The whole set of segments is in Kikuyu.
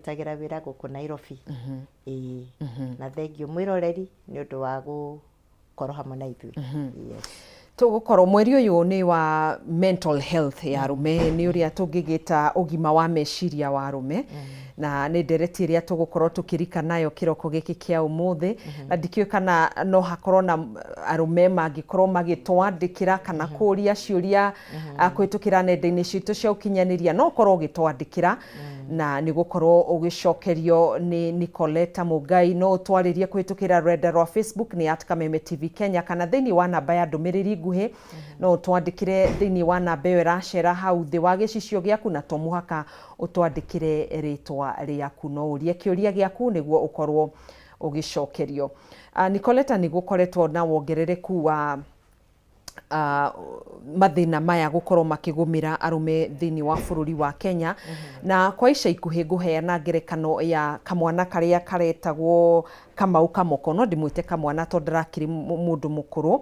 Ndutagĩra wĩra gũkũ Nairobi. Ĩĩ. Na thengiũ mwĩroreri nĩ ũndũ wa gũkorwo hamwe na ithuĩ. Yes. Tũgũkorwo mweri ũyũ nĩ wa mental health ya arũme, nĩ ũrĩa tũngĩgĩta ũgima wa meciria wa arũme, na nĩ ndereti ĩrĩa tũgũkorwo tũkĩrika nayo kĩroko gĩkĩ kĩa ũmũthĩ. Na ndikĩũĩ kana no hakorwo na arũme mangĩkorwo magĩtwandĩkĩra kana kũria ciũria kũhĩtũkĩra nenda-inĩ citũ cia ũkinyanĩria. No ũkorwo ũgĩtwandĩkĩra na nĩ gũkorwo ũgĩcokerio nĩ Nicoleta Mũngai. No ũtwarĩrie kũhĩtũkĩra rũrenda rwa Facebook nĩ @KamemeTV Kenya, kana thĩinĩ wa namba ya ndũmĩrĩri nguhĩ no ũtwandĩkĩre thĩinĩ wa namba ĩyo ĩracera hau thĩ wa gĩcicio gĩaku, na to mũhaka ũtwandĩkĩre rĩtwa rĩaku, no ũrie kĩũria gĩaku nĩguo ũkorwo ũgĩcokerio. Nicoleta, nĩ gũkoretwo na wongerereku wa mathĩna maya gũkorwo makĩgũmĩra arũme thĩinĩ wa bũrũri wa Kenya. Na kwa ica ikuhĩ ngũheana ngerekano ya kamwana karĩa karetagwo Kamau Kamoko, no ndĩmwĩte kamwana tondũ ndarakĩrĩ mũndũ mũkũrũ.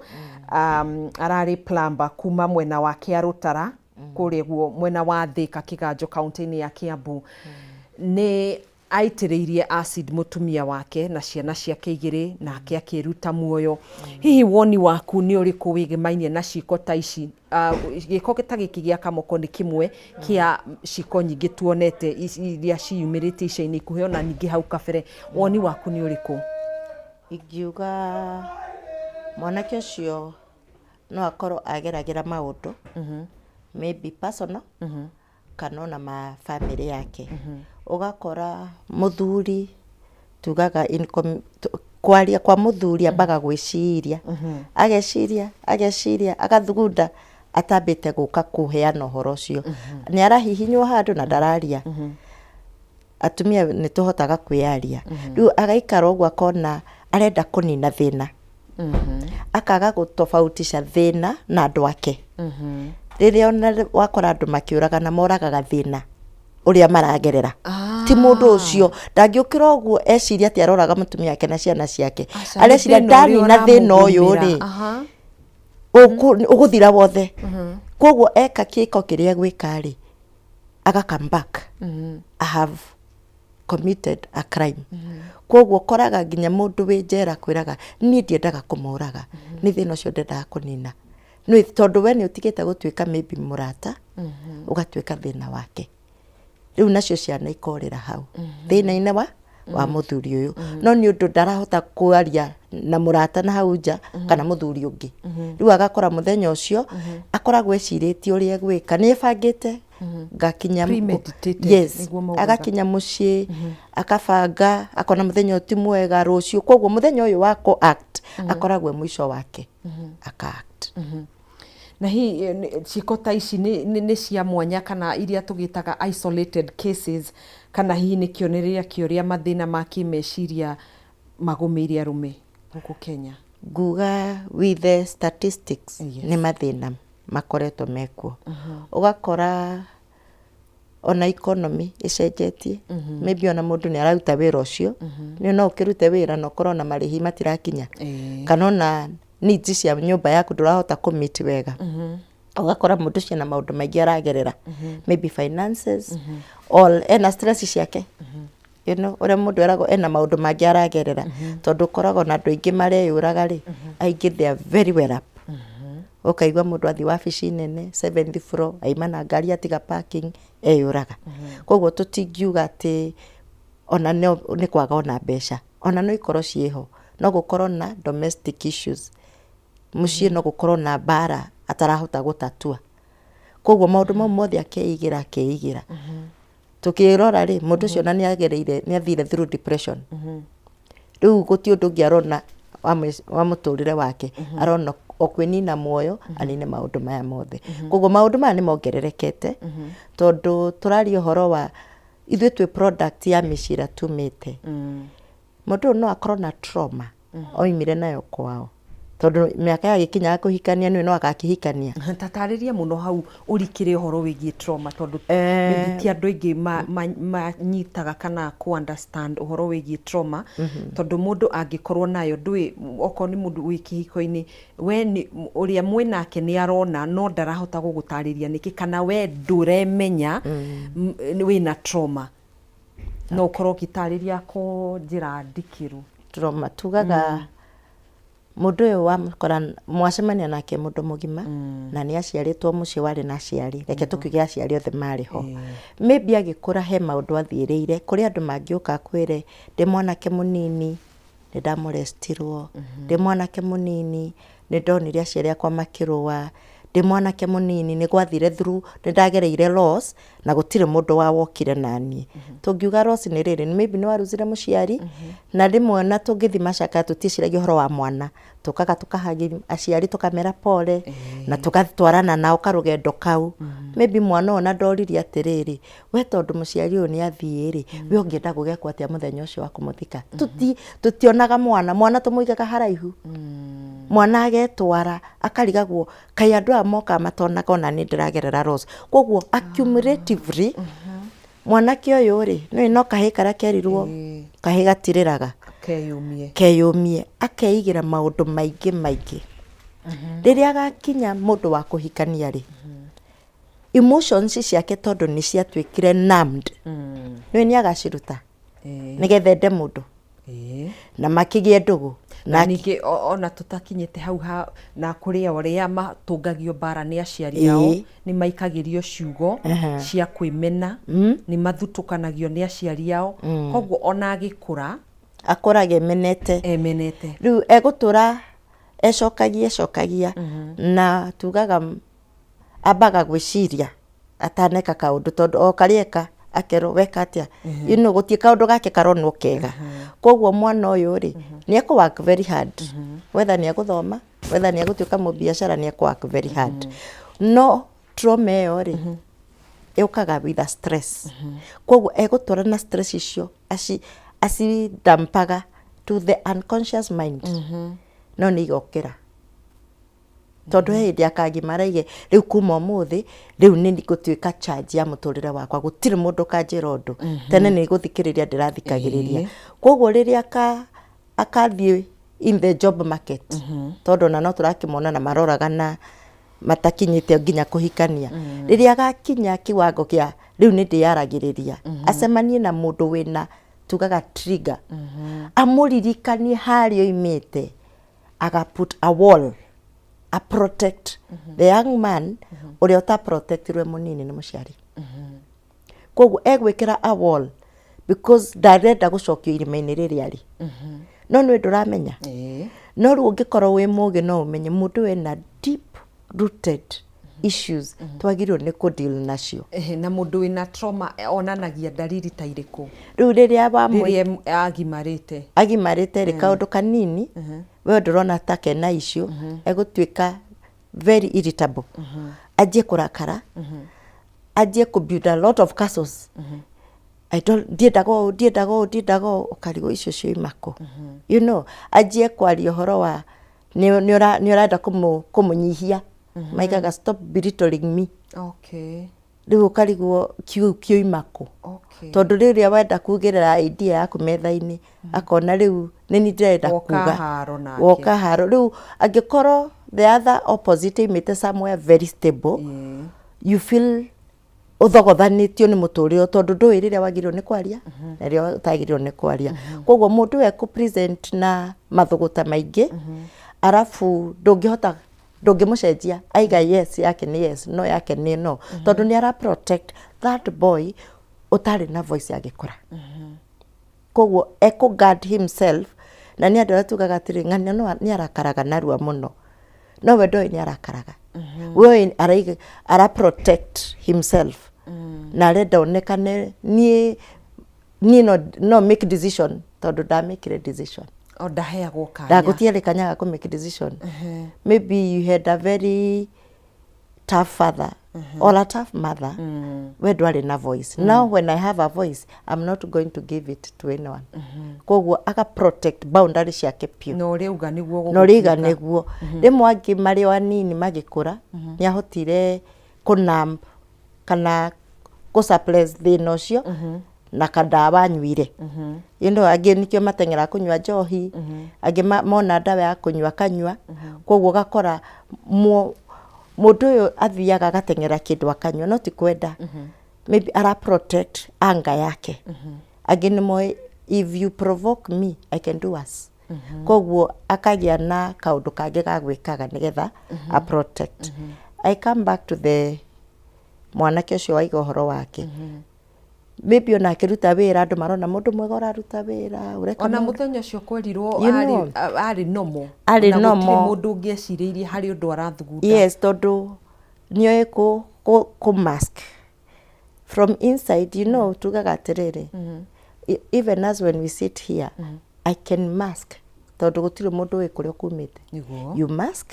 Ararĩ plumber kuma mwena wa Kĩarũtara kũrĩa guo mwena wa Thĩka Kĩganjo kaũntĩ-inĩ ya Kiambu. Nĩ aitĩrĩirie acid mũtumia wake na ciana ciake igĩrĩ, nake akĩĩruta muoyo. Hihi woni waku nĩ ũrĩkũ wĩgĩmainie na ciĩko ta ici? Gĩko ta gĩkĩ gĩa Kamoko nĩ kĩmwe kĩa ciĩko nyingĩ tuonete iria ciyumĩrĩtie ica-inĩ ikuhĩ ona ningĩ hau kabere. Woni waku nĩ ũrĩkũ? Ingiuga mwanake ũcio no akorwo ageragĩra maũndũ maybe personal kana ona ma bamĩrĩ yake. Ũgakora mũthuri, tugaga kwaria kwa mũthuri ambaga gwĩciria, ageciria, ageciria, agathugunda atambĩte gũka kũheana ũhoro ũcio. Nĩ arahihinywo handũ na ndararia. Atumia nĩ tũhotaga kwĩyaria. Rĩu agaikara ũguo akona arenda kũnina thĩna. Akaga gũtofautisha thĩna na andũ ake. Rĩrĩa ona wakora andũ makĩũragana, moragaga thĩna ũrĩa maragerera. Ti mũndũ ũcio ndangĩũkĩra ũguo eciria atĩ aroraga mũtumia wake na ciana ciake. Aca, nĩ Areciria thĩna ũrĩa ndanina thĩna ũyũ ũramũgũmĩra. rĩ, ũgũthira wothe. Koguo eka kĩko kĩrĩa egwĩka rĩ, aga come back, "I have committed a crime." Koguo ũkoraga nginya mũndũ wĩ njera kwĩraga, "Niĩ ndiendaga kũmũraga, nĩ thĩna ũcio ndendaga kũnina." Nĩ tondũ we nĩ ũtigĩte gũtuĩka maybe mũrata, ũgatuĩka thĩna wake. Rĩu nacio ciana ikorĩra hau thĩna-inĩ wa mũthuri ũyũ, no nĩ ũndũ ndarahota kwaria na mũrata na hau nja kana mũthuri ũngĩ. Rĩu agakora mũthenya ũcio akoragwo ecirĩtie ũrĩa egwĩka, nĩ ebangĩte ngakinya Premeditated, yes, nĩguo maugaga. Agakinya mũciĩ akabanga, akona mũthenya ũyũ ti mwega, rũciũ. Koguo mũthenya ũyũ wa kũ act akoragwo e mũico wake aka act. Na hihi ciĩko ta ici nĩ cia mwanya kana iria tũgĩtaga isolated cases, kana hihi nĩ kĩonereria kĩa ũrĩa mathĩna ma kĩmeciria magũmĩire arũme gũkũ Kenya? Nguga with the statistics, nĩ mathĩna makoretwo mekuo. Ũgakora ona economy ĩcenjetie, maybe ona mũndũ nĩ araruta wĩra ũcio, nĩ no ũkĩrute wĩra na ũkorwo na marĩhi matirakinya, kana ona needs cia nyũmba yaku ndũrahota kũ meet wega. Ũgakora mũndũ ũcio na maũndũ maingĩ aragerera, maybe finances or ena stress ciake, ũrĩa mũndũ eragwo ena maũndũ mangĩ aragerera. Tondũ ũkoragwo na andũ aingĩ mareyũraga rĩ, aingĩ they are very well up. Ũkaigua mũndũ athiĩ wabici nene, seventh floor, aima na ngari atiga parking, eyũraga. Koguo tũtingiuga atĩ ona no nĩ kwaga ona mbeca, ona no ikorwo ciĩho, no gũkorwo na domestic issues mũciĩ, no gũkorwo na mbara atarahota gũtatua. Koguo maũndũ mau mothe akeigĩra akeigĩra. Tũkĩrora rĩ, mũndũ ũcio ona nĩ agereire, nĩ athire through depression. Rĩu gũtirĩ ũndũ ũngĩ arona wa mũtũrĩre wake, arona o kwĩnina muoyo anine maũndũ maya mothe. Koguo maũndũ maya nĩ mongererekete, tondũ tũraria ũhoro wa ithuĩ twĩ product ya mĩciĩ ĩrĩa tumĩte. Mũndũ ũyũ no akorwo na trauma oimire nayo kwao, tondũ mĩaka yagĩkinya ya kũhikania nĩwe no agakĩhikania. Tatarĩria mũno hau ũrikĩre ũhoro wĩgiĩ trauma, tondũ maybe ti andũ aingĩ manyitaga kana kũ understand ũhoro wĩgiĩ trauma. Tondũ mũndũ angĩkorwo nayo, ndũĩ okorwo nĩ mũndũ wĩ kĩhiko-inĩ, we nĩ ũrĩa mwĩnake nĩ arona no ndarahota gũgũtarĩria nĩkĩ, kana we ndũremenya wĩna trauma. No ũkorwo ũgĩtarĩria ko njĩra ndikĩru. Trauma tugaga mũndũ ũyũ wamũkora mwacemania nake mũndũ mũgima na nĩ aciarĩtwo mũciĩ warĩ na aciari, reke tũkiuge aciari othe marĩ ho, maybe agĩkũra he maũndũ athiĩrĩire. Kũrĩ andũ mangĩũka akwĩre, ndĩ mwanake mũnini nĩ ndamũrestirwo, ndĩ mwanake mũnini nĩ ndonire aciari akwa makĩrũa, ndĩ mwanake mũnini nĩ gwathire through, nĩ ndagereire loss na gũtirĩ mũndũ wa wokire naniĩ. Tũngiuga loss nĩ rĩrĩ, maybe nĩ waruzire mũciari, na rĩmwe ona tũngĩthiĩ macakaya tũtiĩciragia ũhoro wa mwana, tũkaga tũkahagi aciari tũkamera pole na tũgatwarana nao karũgendo kau. Maybe mwana ũyũ ona ndoririe atĩrĩrĩ, we tondũ mũciari ũyũ nĩ athiĩ rĩ, we ũngĩenda gũgekwo atĩa mũthenya ũcio wa kũmũthika? Tũtionaga mwana, mwana tũmũigaga haraihu. Mwana agetwara akarigagwo kaĩ andũ aya mokaga matonaga ona niĩ ndĩragerera loss. Koguo accumulatively mwanake ũyũ rĩ, nĩũĩ no kahĩĩ karĩa kerirwo kahĩĩ gatirĩraga, Keyũmie. Keyũmie, akeigĩra maũndũ maingĩ maingĩ. Rĩrĩa agakinya mũndũ wa kũhikania rĩ, emotions ciake tondũ nĩ ciatuĩkire numbed, nĩũĩ nĩ agaciruta nĩgetha ende mũndũ na makĩgĩe ndũgũ. Na ningĩ ona tũtakinyĩte hau ha, na kũrĩ arĩa matũngagio mbara nĩ aciari ao, nĩ maikagĩrio ciugo cia kwĩmena, nĩ mathutũkanagio nĩ aciari ao, koguo ona agĩkũra akũraga emenete. Emenete. Rĩu egũtũra ecokagia ecokagia, na tugaga ambaga gwĩciria ataneka kaũndũ, tondũ o karĩa eka akerwo weka atĩa, gũtirĩ kaũndũ gake karonwo kega. Koguo mwana ũyũ rĩ, nĩ ekũ work very hard, whether nĩ egũthoma, whether nĩ egũtuĩka mũbiacara, nĩ ekũ work very hard, no trauma ĩyo rĩ, yũkaga with a stress. Koguo egũtũra na stress icio acidampaga to the unconscious mind, no nĩ igokĩra tondũ he hĩndĩ akagimara aige, rĩu kuma ũmũthĩ rĩu nĩ ngũtuĩka charge ya mũtũrĩre wakwa, gũtirĩ mũndũ ũkanjĩra ũndũ, tene nĩ gũthikĩrĩria ndĩrathikagĩrĩria. Koguo rĩrĩa akathiĩ in the job market, tondũ ona no tũrakĩmona na maroraga na matakinyĩte nginya kũhikania, rĩrĩa agakinya kiwango kĩa rĩu nĩ ndĩyaragĩrĩria, acemanie na mũndũ wĩna tugaga trigger, amũririkanie harĩa oimĩte, aga put a wall, a protect the young man ũrĩa ũta protectirwe mũnini nĩ mũciari. Koguo egwĩkĩra a wall because ndarenda gũcokio irima-inĩ rĩrĩa rĩ, no nĩ ndũramenya. No rĩu ũngĩkorwo wĩ mũgĩ, no ũmenye mũndũ wĩna deep rooted issues twagĩrĩirwo nĩ kũ deal nacio. Ehe, na mũndũ wĩna trauma onanagia ndariri ta irĩkũ? Rĩu rĩrĩa wamũ rĩrĩa agimarĩte? Agimarĩte rĩ, kaũndũ kanini we ndũrona ta kena issue, egũtuĩka very irritable, anjie kũrakara, anjie kũ build a lot of castles. I don't, ndiendaga ũũ, ndiendaga ũũ, ndiendaga ũũ, ũkarigwo icio cioima kũ. Anjie kwaria ũhoro wa nĩ ũrenda kũmũnyihia, maigaga, "Stop belittling me." Rĩu ũkarigwo kiu kĩoima kũ, tondũ rĩrĩa wenda kugĩrĩra idea yaku metha-inĩ, akona rĩu nĩ niĩ ndĩrenda Woka kuga. Haro nake. Woka haro. Rĩu angĩkorwo the other opposite imĩte somewhere very stable, you feel ũthogothanĩtio nĩ mũtũrĩre, tondũ ndũĩ rĩrĩa wagĩrĩirwo nĩ kwaria na rĩrĩa ũtagĩrĩirwo nĩ kwaria. Koguo mũndũ ũyũ ekũ present na mathũgũta maingĩ, arabu ndũngĩhota, ndũngĩmũcenjia. Aiga yes yake nĩ yes, no yake nĩ no, tondũ nĩ ara protect that boy ũtarĩ na voice agĩkũra. Koguo ekũ guard himself, na nĩ andũ arĩa tugaga atĩrĩ, ng'ania no nĩ arakaraga narua mũno, no we ndoĩ nĩ arakaraga. We ũĩ araiga ara protect himself na arenda onekane niĩ no make decision, tondũ ndamĩkire decision. O ndaheagwo kanya. Ndagũtiarĩ kanya ga kũ make decision. Maybe you had a very tough father or a tough mother, we ndwarĩ na voice. Now when I have a voice, I'm not going to give it to anyone. Koguo aka protect boundary ciake piũ. Na ũrĩa uga nĩguo Na ũrĩa iga gũgũtuĩka. Nĩguo rĩmwe angĩ marĩ o anini magĩkũra, nĩ ahotire kũnamb kana kũ suppress thĩna ũcio na kandawa anyuire. Angĩ nĩkĩo mateng'eraga kũnyua njohi, angĩ mona ndawa ya kũnyua kanyua. Koguo ũgakora mũndũ ũyũ athiaga agateng'era kĩndũ akanyua, no ti kwenda. Maybe ara protect anga yake. Angĩ nĩ moĩ if you provoke me I can do worse. Koguo akagĩa na kaũndũ kangĩ ga gwĩkaga nĩgetha a protect. I come back to the mwanake ũcio waiga ũhoro wake. Maybe ona akĩruta wĩra andũ marona mũndũ mwega ũraruta wĩra ũreka Ona maũndũ. Mũthenya ũcio kwerirwo You arĩ know. Arĩ normal. Arĩ Na gũtirĩ normal. Mũndũ ũngĩecirĩirie harĩ ũndũ arathugunda. Yes, tondũ nĩoĩ kũ mask from inside. Tugaga atĩrĩrĩ, even as when we sit here, I can mask tondũ gũtirĩ mũndũ ũĩ kũrĩa ũkumĩte. You mask,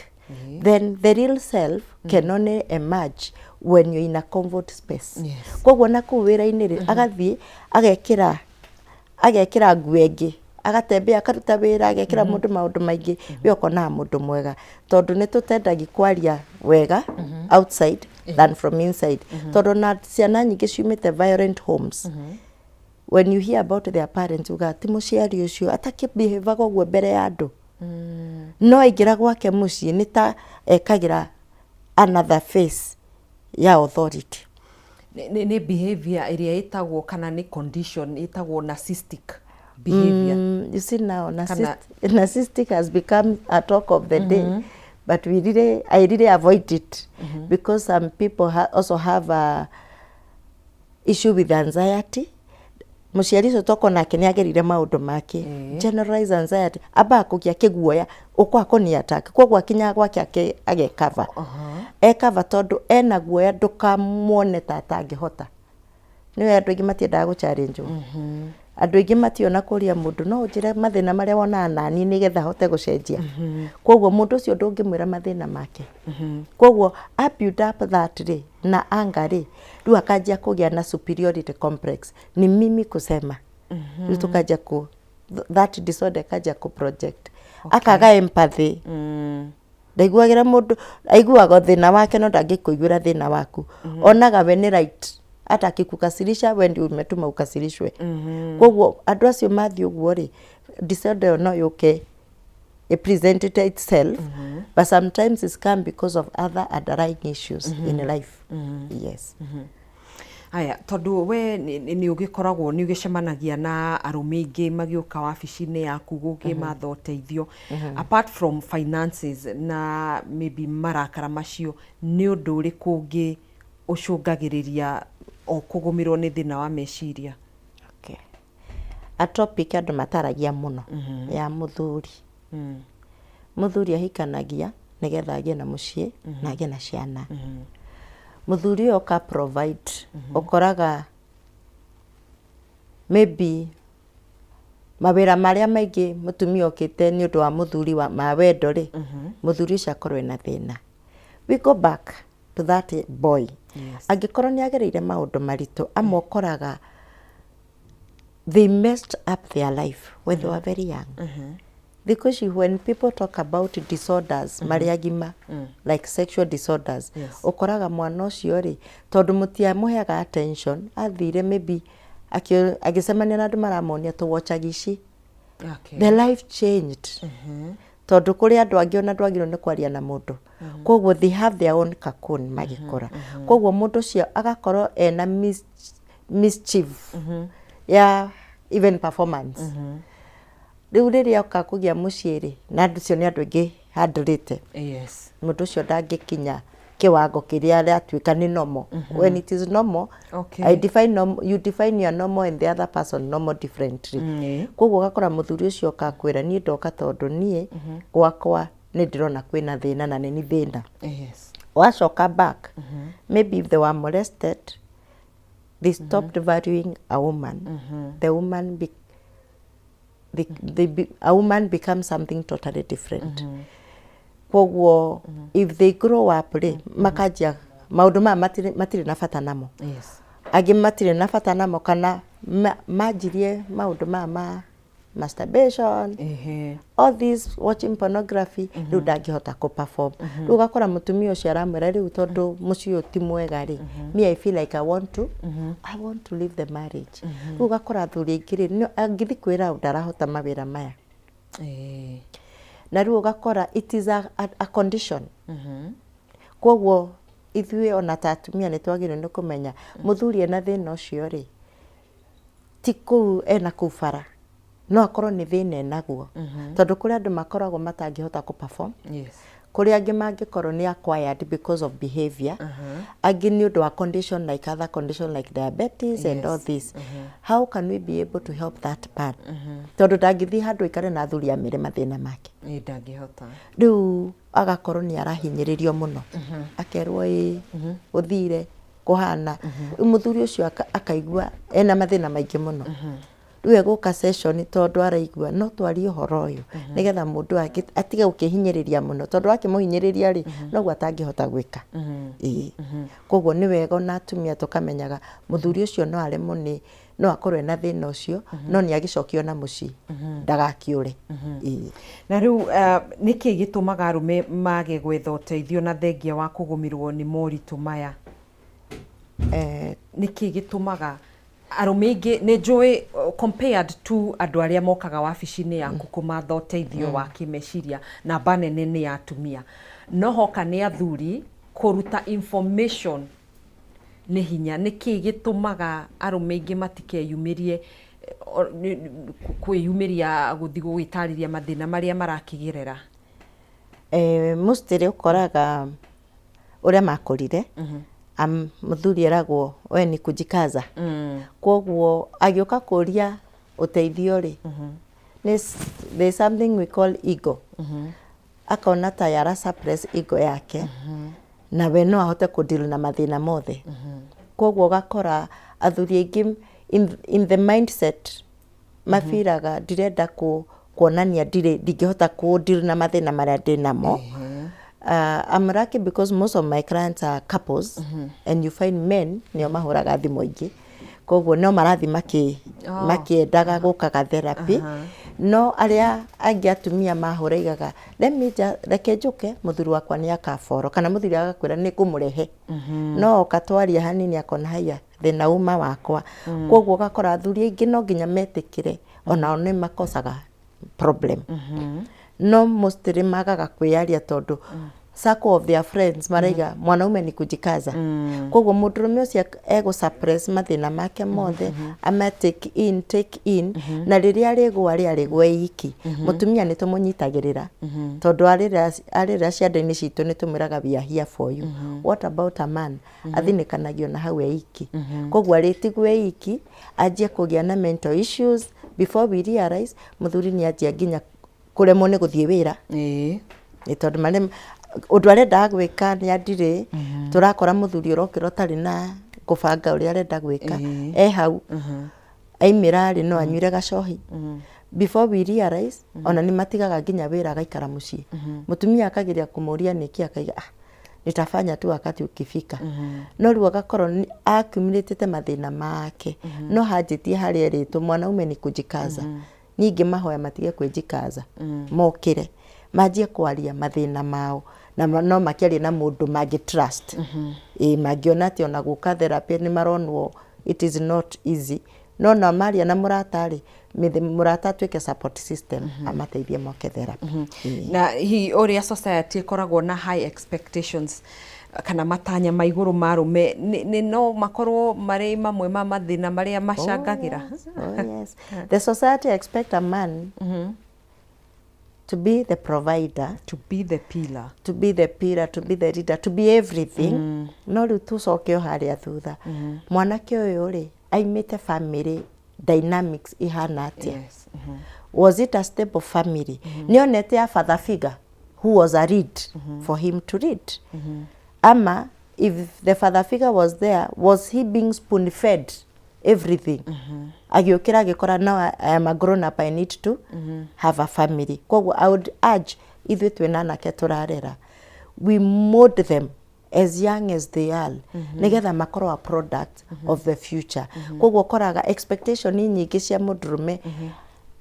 then the real self can only emerge when you're in a comfort space. Koguo na kũu wĩra-inĩ rĩ, agathiĩ agekĩra nguo ĩngĩ, agatembea, akaruta wĩra, agekĩra mũndũ maũndũ maingĩ, we ũkonaga mũndũ mwega, tondũ nĩ tũtendagi kwaria wega outside than from inside, tondũ na ciana nyingĩ ciumĩte violent homes, when you hear about their parents, uga ti mũciari ũcio atakĩbehavaga ũguo mbere ya andũ, no aingĩra gwake mũciĩ nĩ ta ekagĩra another face ya authority. Nĩ behavior ĩrĩa ĩtagwo, kana nĩ condition ĩtagwo narcissistic behavior? You see now, narcissistic has become a talk of the day, but we really, I really avoid it because some people also have a issue with anxiety. Mũciari ũcio toko nake nĩ agerire maũndũ make, generalized anxiety, ambaga kũgĩa kĩguoya ũkwa kũni attack, koguo akinyaga gwake agekava ekava tondũ ena guoya ndũkamuone ta atangĩhota. Nĩwe andũ aingĩ matiendaga gũ-challenge. Andũ aingĩ mationa kũria mũndũ no ũnjĩre mathĩna marĩa wonaga nani nĩgetha hote gũcenjia. Koguo mũndũ ũcio ndũngĩmwĩra mathĩna make, koguo a build up that rĩ na anger rĩ, rĩu akanjia kũgĩa na superiority complex, ni mimi kusema. Rĩu tũkanjia kũ that disorder ĩkanjia kũ project, akaga empathy, ndaiguagĩra mũndũ, aiguaga thĩna wake no ndangĩkũiguĩra thĩna waku. Onaga we nĩ right, hata akikukasirisha we ndio umetuma ukasirishwe. Koguo andũ acio mathiĩ ũguo rĩ, disorder ĩyo no yũke it presented itself, but sometimes it's come because of other underlying issues in life, yes. Haya, tondũ we nĩ ũgĩkoragwo nĩ ũgĩcemanagia na arũme aingĩ magĩũka wabici-inĩ yaku gũkĩmatha ũteithio, apart from finances na maybe marakara macio, nĩ ũndũ ũrĩkũ ũngĩ ũcũngagĩrĩria o kũgũmĩrwo nĩ thĩna wa meciria? Okay. A topic andũ mataragia mũno ya mũthuri. Mũthuri ahikanagia nĩgetha agĩe na mũciĩ na agĩe na ciana. Mũthuri ũyũ oka provide, ũkoraga maybe mawĩra marĩa maingĩ mũtumia okĩte nĩ ũndũ wa mũthuri wa ma wendo rĩ, mũthuri ũcio akorwo ena thĩna. We go back to that boy. Angĩkorwo nĩ agereire maũndũ maritũ, amwe ũkoraga they messed up their life when they were very young. Thikũ ici when people talk about disorders marĩ agima, like sexual disorders, ũkoraga mwana ũcio rĩ, tondũ mũtiamũheaga attention, athire maybe agĩcemania na andũ maramonia tũwochagi ici. The life changed tondũ kũrĩ andũ angĩ ona ndwagĩrĩirwo nĩ kwaria na mũndũ, koguo they have their own cocoon magĩkũra. Koguo mũndũ ũcio agakorwo ena mischief ya even performance. Rĩu rĩrĩa oka kũgĩa mũciĩ rĩ, na andũ acio nĩ andũ aingĩ handũrĩte, mũndũ ũcio ndangĩkinya kĩwango kĩrĩa aratuĩka nĩ normal. When it is normal, I define normal, you define your normal and the other person normal differently. Koguo ũgakora mũthuri ũcio oka kwĩra niĩ ndoka tondũ niĩ gwakwa nĩ ndĩrona kwĩna thĩna na nĩ ni thĩna. Wacoka back, maybe if they were molested, they stopped valuing a woman. The woman be, they, they be, a woman becomes something totally different. Koguo if they grow up rĩ, makanjia maũndũ maya matirĩ na bata namo. Angĩ matirĩ na bata namo kana manjirie maũndũ maya ma masturbation, all this watching pornography, rĩu ndangĩhota kũ perform. Rĩu ũgakora mũtumia ũcio aramwĩra rĩu tondũ mũciĩ ũyũ ti mwega rĩ, me I feel like I want to leave the marriage. Rĩu ũgakora athuri aingĩ rĩ, angĩthiĩ kwĩra ndarahota mawĩra maya. Na rĩu ũgakora it is a condition. Koguo ithuĩ ona ta atumia nĩ twagĩrĩirwo nĩ kũmenya mũthuri ena thĩna ũcio rĩ, Ti kũu ena kũu bara, no akorwo nĩ thĩna enaguo, tondũ kũrĩ andũ makoragwo matangĩhota kũ perform. Kũrĩ angĩ mangĩkorwo nĩ acquired because of behavior, angĩ nĩ ũndũ wa condition, like other condition like diabetes and all this. How can we be able to help that part? Tondũ ndangĩthiĩ handũ aikare na athuri amere mathĩna make. Ĩ, ndangĩhota. Rĩu agakorwo nĩ arahinyĩrĩrio mũno, akerwo ĩ ũthire kũhana. Rĩu mũthuri ũcio akaigua ena mathĩna maingĩ mũno. Rĩu egũka session tondũ araigua no twarie ũhoro ũyũ nĩgetha mũndũ atige gũkĩhinyĩrĩria mũno, tondũ wakĩmũhinyĩrĩria rĩ, noguo atangĩhota gwĩka. Ĩĩ, koguo nĩ wega ona atumia tũkamenyaga mũthuri ũcio no aremwo nĩ, no akorwo ena thĩna ũcio, no nĩ agĩcokio na mũciĩ, ndagakĩũre. Ĩĩ. Na rĩu nĩkĩ gĩtũmaga arũme mage gwetha ũteithio na thengia wa kũgũmĩrwo nĩ moritũ maya? Nĩkĩ gĩtũmaga arũme aingĩ, nĩ njũĩ compared to andũ arĩa mokaga wabici-inĩ yaku kũmatha ũteithio wa kĩmeciria, namba nene nĩ ya atumia, no hoka nĩ athuri kũruta information nĩ hinya. Nĩkĩ gĩtũmaga arũme aingĩ matikeyumĩrie kwĩyumĩria gũthiĩ gũgĩtarĩria mathĩna marĩa marakĩgerera? Mostly ũkoraga ũrĩa makũrire, mũthuri eragwo we ni kujikaza. Koguo agĩũka kũria ũteithio rĩ, there is something we call ego. Akona ta yara suppress ego yake, na we no ahote kũ deal na mathĩna mothe. Koguo ũgakora athuri aingĩ in the mindset mabiraga ndirenda kuonania ndirĩ, ndingĩhota kũ deal na mathĩna marĩa ndĩ namo. I'm lucky because most of my clients are couples, and you find men nĩo mahũraga thimũ aingĩ, koguo no marathiĩ makĩendaga gũkaga therapy. No arĩa angĩ atumia mahũra igaga, "Let me just, reke njũke, mũthuri wakwa nĩ akaboro," kana mũthuri agakwĩra nĩ ngũmũrehe, no oka twaria hanini akona haiya, thĩna uma wakwa. Koguo ũgakora athuri aingĩ no nginya metĩkĩre onao nĩ makosaga problem, no mostly magaga kwĩyaria tondũ circle of their friends maraiga mwanaume ni kujikaza. Koguo mũndũrũme ũcio egũ suppress mathĩna make mothe, ama take in, take in, na rĩrĩa arĩgwa rĩ, arĩgwa iki. Mũtumia nĩ tũmũnyitagĩrĩra tondũ arĩrĩra cianda-inĩ citũ nĩ tũmwĩraga, "We are here for you." What about a man? Athinĩkanagio na hau eiki. Koguo arĩtigwo eiki, anjie kũgĩa na mental issues. Before we realize, mũthuri nĩ anjia nginya kũremwo nĩ gũthiĩ wĩra, nĩ tondũ marĩ ũndũ arendaga gwĩka nĩ andirĩ. Tũrakora mũthuri ũrokĩra ũtarĩ na kũbanga ũrĩa arenda gwĩka. E hau aimĩra rĩ, no anyuire gacohi. Before we realize, ona nĩ matigaga nginya wĩra, agaikara mũciĩ. Mũtumia akageria kũmũria nĩkĩ, akaiga, "Ah, nitafanya tu wakati ukifika." No rĩu agakorwo accumulated mathĩna make, no hanjĩtie harĩa erĩtwo mwanaume ni kujikaza. Niĩ mahoya matige kwĩjikaza, mokĩre manjie kwaria mathĩna mao, na no makĩarie na mũndũ mangĩ trust. Ĩ mangĩona atĩ ona gũka therapy nĩ maronwo it is not easy, no na maria na mũrata rĩ, mũrata atuĩke support system, amateithie moke therapy. Ĩĩ. Na hihi ũrĩa society ĩkoragwo na high expectations kana matanya ma igũrũ ma arũme nĩ no makorwo marĩ mamwe ma mathĩna marĩa macangagĩra? Oh, yes. The society expect a man to be the provider, to be the pillar, to be the pillar, to be the leader, to be everything. No rĩu tũcoke o harĩa thutha, mwanake ũyũ rĩ, aimĩte family dynamics ihana atĩa? Was it a stable family? Nĩ onete a father figure who was a lead for him to lead? Ama if the father figure was there, was he being spoon fed everything? Agĩũkĩra agĩkora, "Now I am a grown up, I need to have a family." Koguo I would urge ithuĩ twĩna anake tũrarera, we mold them as young as they are, nĩgetha makorwo a product of the future. Koguo ũkoraga expectation nyingĩ cia mũndũrũme,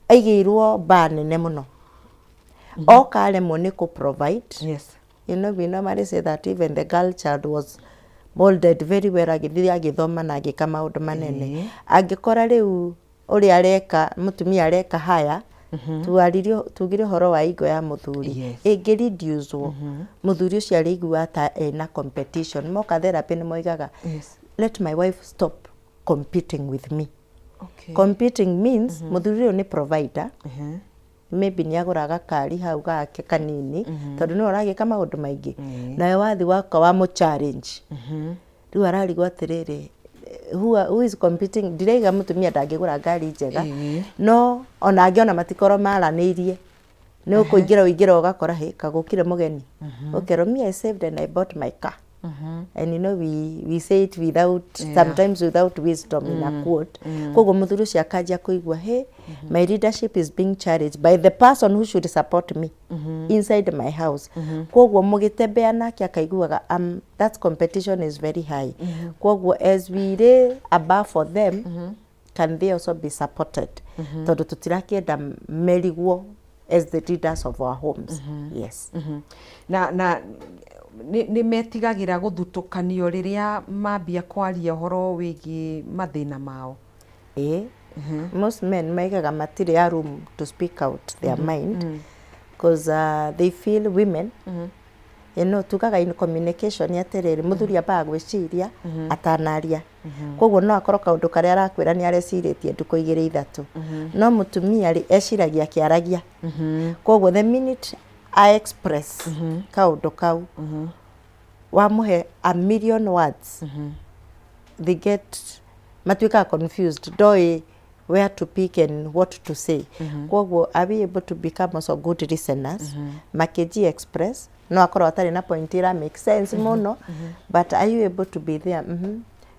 aigĩirwo mbaa nene mũno, oka aremwo nĩ kũ provide. We normally say that even the girl child was molded very well, agĩthiĩ agĩthoma na agĩka maũndũ manene. Angĩkora rĩu ũrĩa areka mũtumia areka haya, tuaririe tugire ũhoro wa ego ya mũthuri, ĩngĩ reduce, mũthuri ũcio arĩigua ta ena competition. Moka therapy nĩ moigaga, "Let my wife stop competing with me." Competing means mũthuri ũyũ nĩ provider, maybe nĩ agũra gakari hau gake kanini, tondũ nĩwe ũragĩka maũndũ maingĩ, nawe wathi waka wa mũ challenge, rĩu ararigwo atĩrĩrĩ, who is competing? Ndiraiga mũtumia ndangĩgũra ngari njega, no ona angĩ ona matikorwo maranĩirie, nĩ ũkũingĩra ũingĩra ũgakora hĩ kagũkire mũgeni, ũkerwo, "Me, I saved and I bought my car." And you know we say it without, sometimes without wisdom, in a quote. Koguo mũthuri ũcio akanjia kũigua, "Hey, my leadership is being challenged by the person who should support me inside my house." Koguo mũgĩtembea nake akaiguaga that competition is very high. Koguo as we lay above for them, can they also be supported, tondũ tũtirakĩenda merigwo as the leaders of our homes. Yes. Na nĩ metigagĩra gũthutũkanio rĩrĩa mambia kwaria ũhoro wĩgiĩ mathĩna mao. Ĩĩ, most men maigaga matirĩ a room to speak out their mind because they feel women, tugaga in communication atĩrĩrĩ, mũthuri ambaga gwĩciria atanaria. Koguo no akorwo kaũndũ karĩa arakwĩra nĩ arecirĩtie ndukũ igĩrĩ ithatũ, no mũtumia rĩ, eciragia akĩaragia. Koguo the minute I express kaũndũ kau, wamũhe a million words, they get, matuĩkaga confused, ndoĩ where to pick and what to say. Koguo are we able to become also good listeners? Makĩji express, no akorwo atarĩ na point ĩra make sense mũno, but are you able to be there,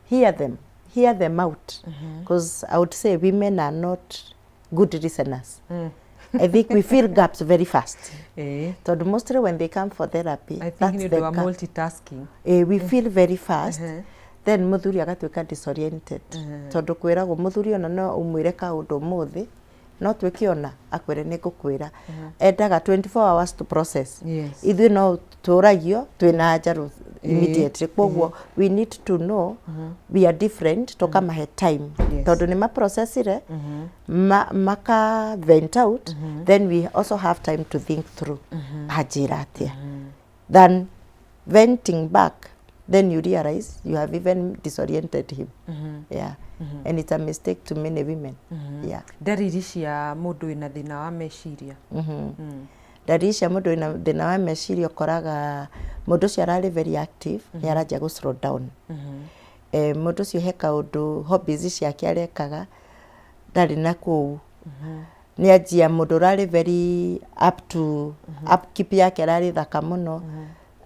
hear them out? Because I would say women are not good listeners. I think we fill gaps very fast, tondũ mostly when they come for therapy, I think that's nĩ the ũndũ wa gap. Multitasking. We feel very fast, then mũthuri agatuĩka disoriented, tondũ kwĩragwo mũthuri ona no ũmwĩre kaũndũ ũmũthĩ, no tuĩke ona akwĩre nĩ ngũkwĩra, endaga 24 hours to process. Ithuĩ no tũragio twĩna anja immediately. Koguo we need to know we are different, tũkamahe time, tondũ nĩ maprocessire, maka vent out, then we also have time to think through anjĩra atĩa, than venting back, then you realize you have even disoriented him. Yeah, and it's a mistake to many women. Yeah. Ndariri cia mũndũ wĩna thĩna wa meciria? Ndariri cia mũndũ wĩna thĩna wa meciria, ũkoraga mũndũ ũcio ararĩ very active, nĩ aranjia gũ slow down. Mũndũ ũcio he kaũndũ, hobbies ciake arekaga, ndarĩ na kũu, nĩ anjia, mũndũ ũrarĩ very up to upkeep yake, ararĩ thaka mũno,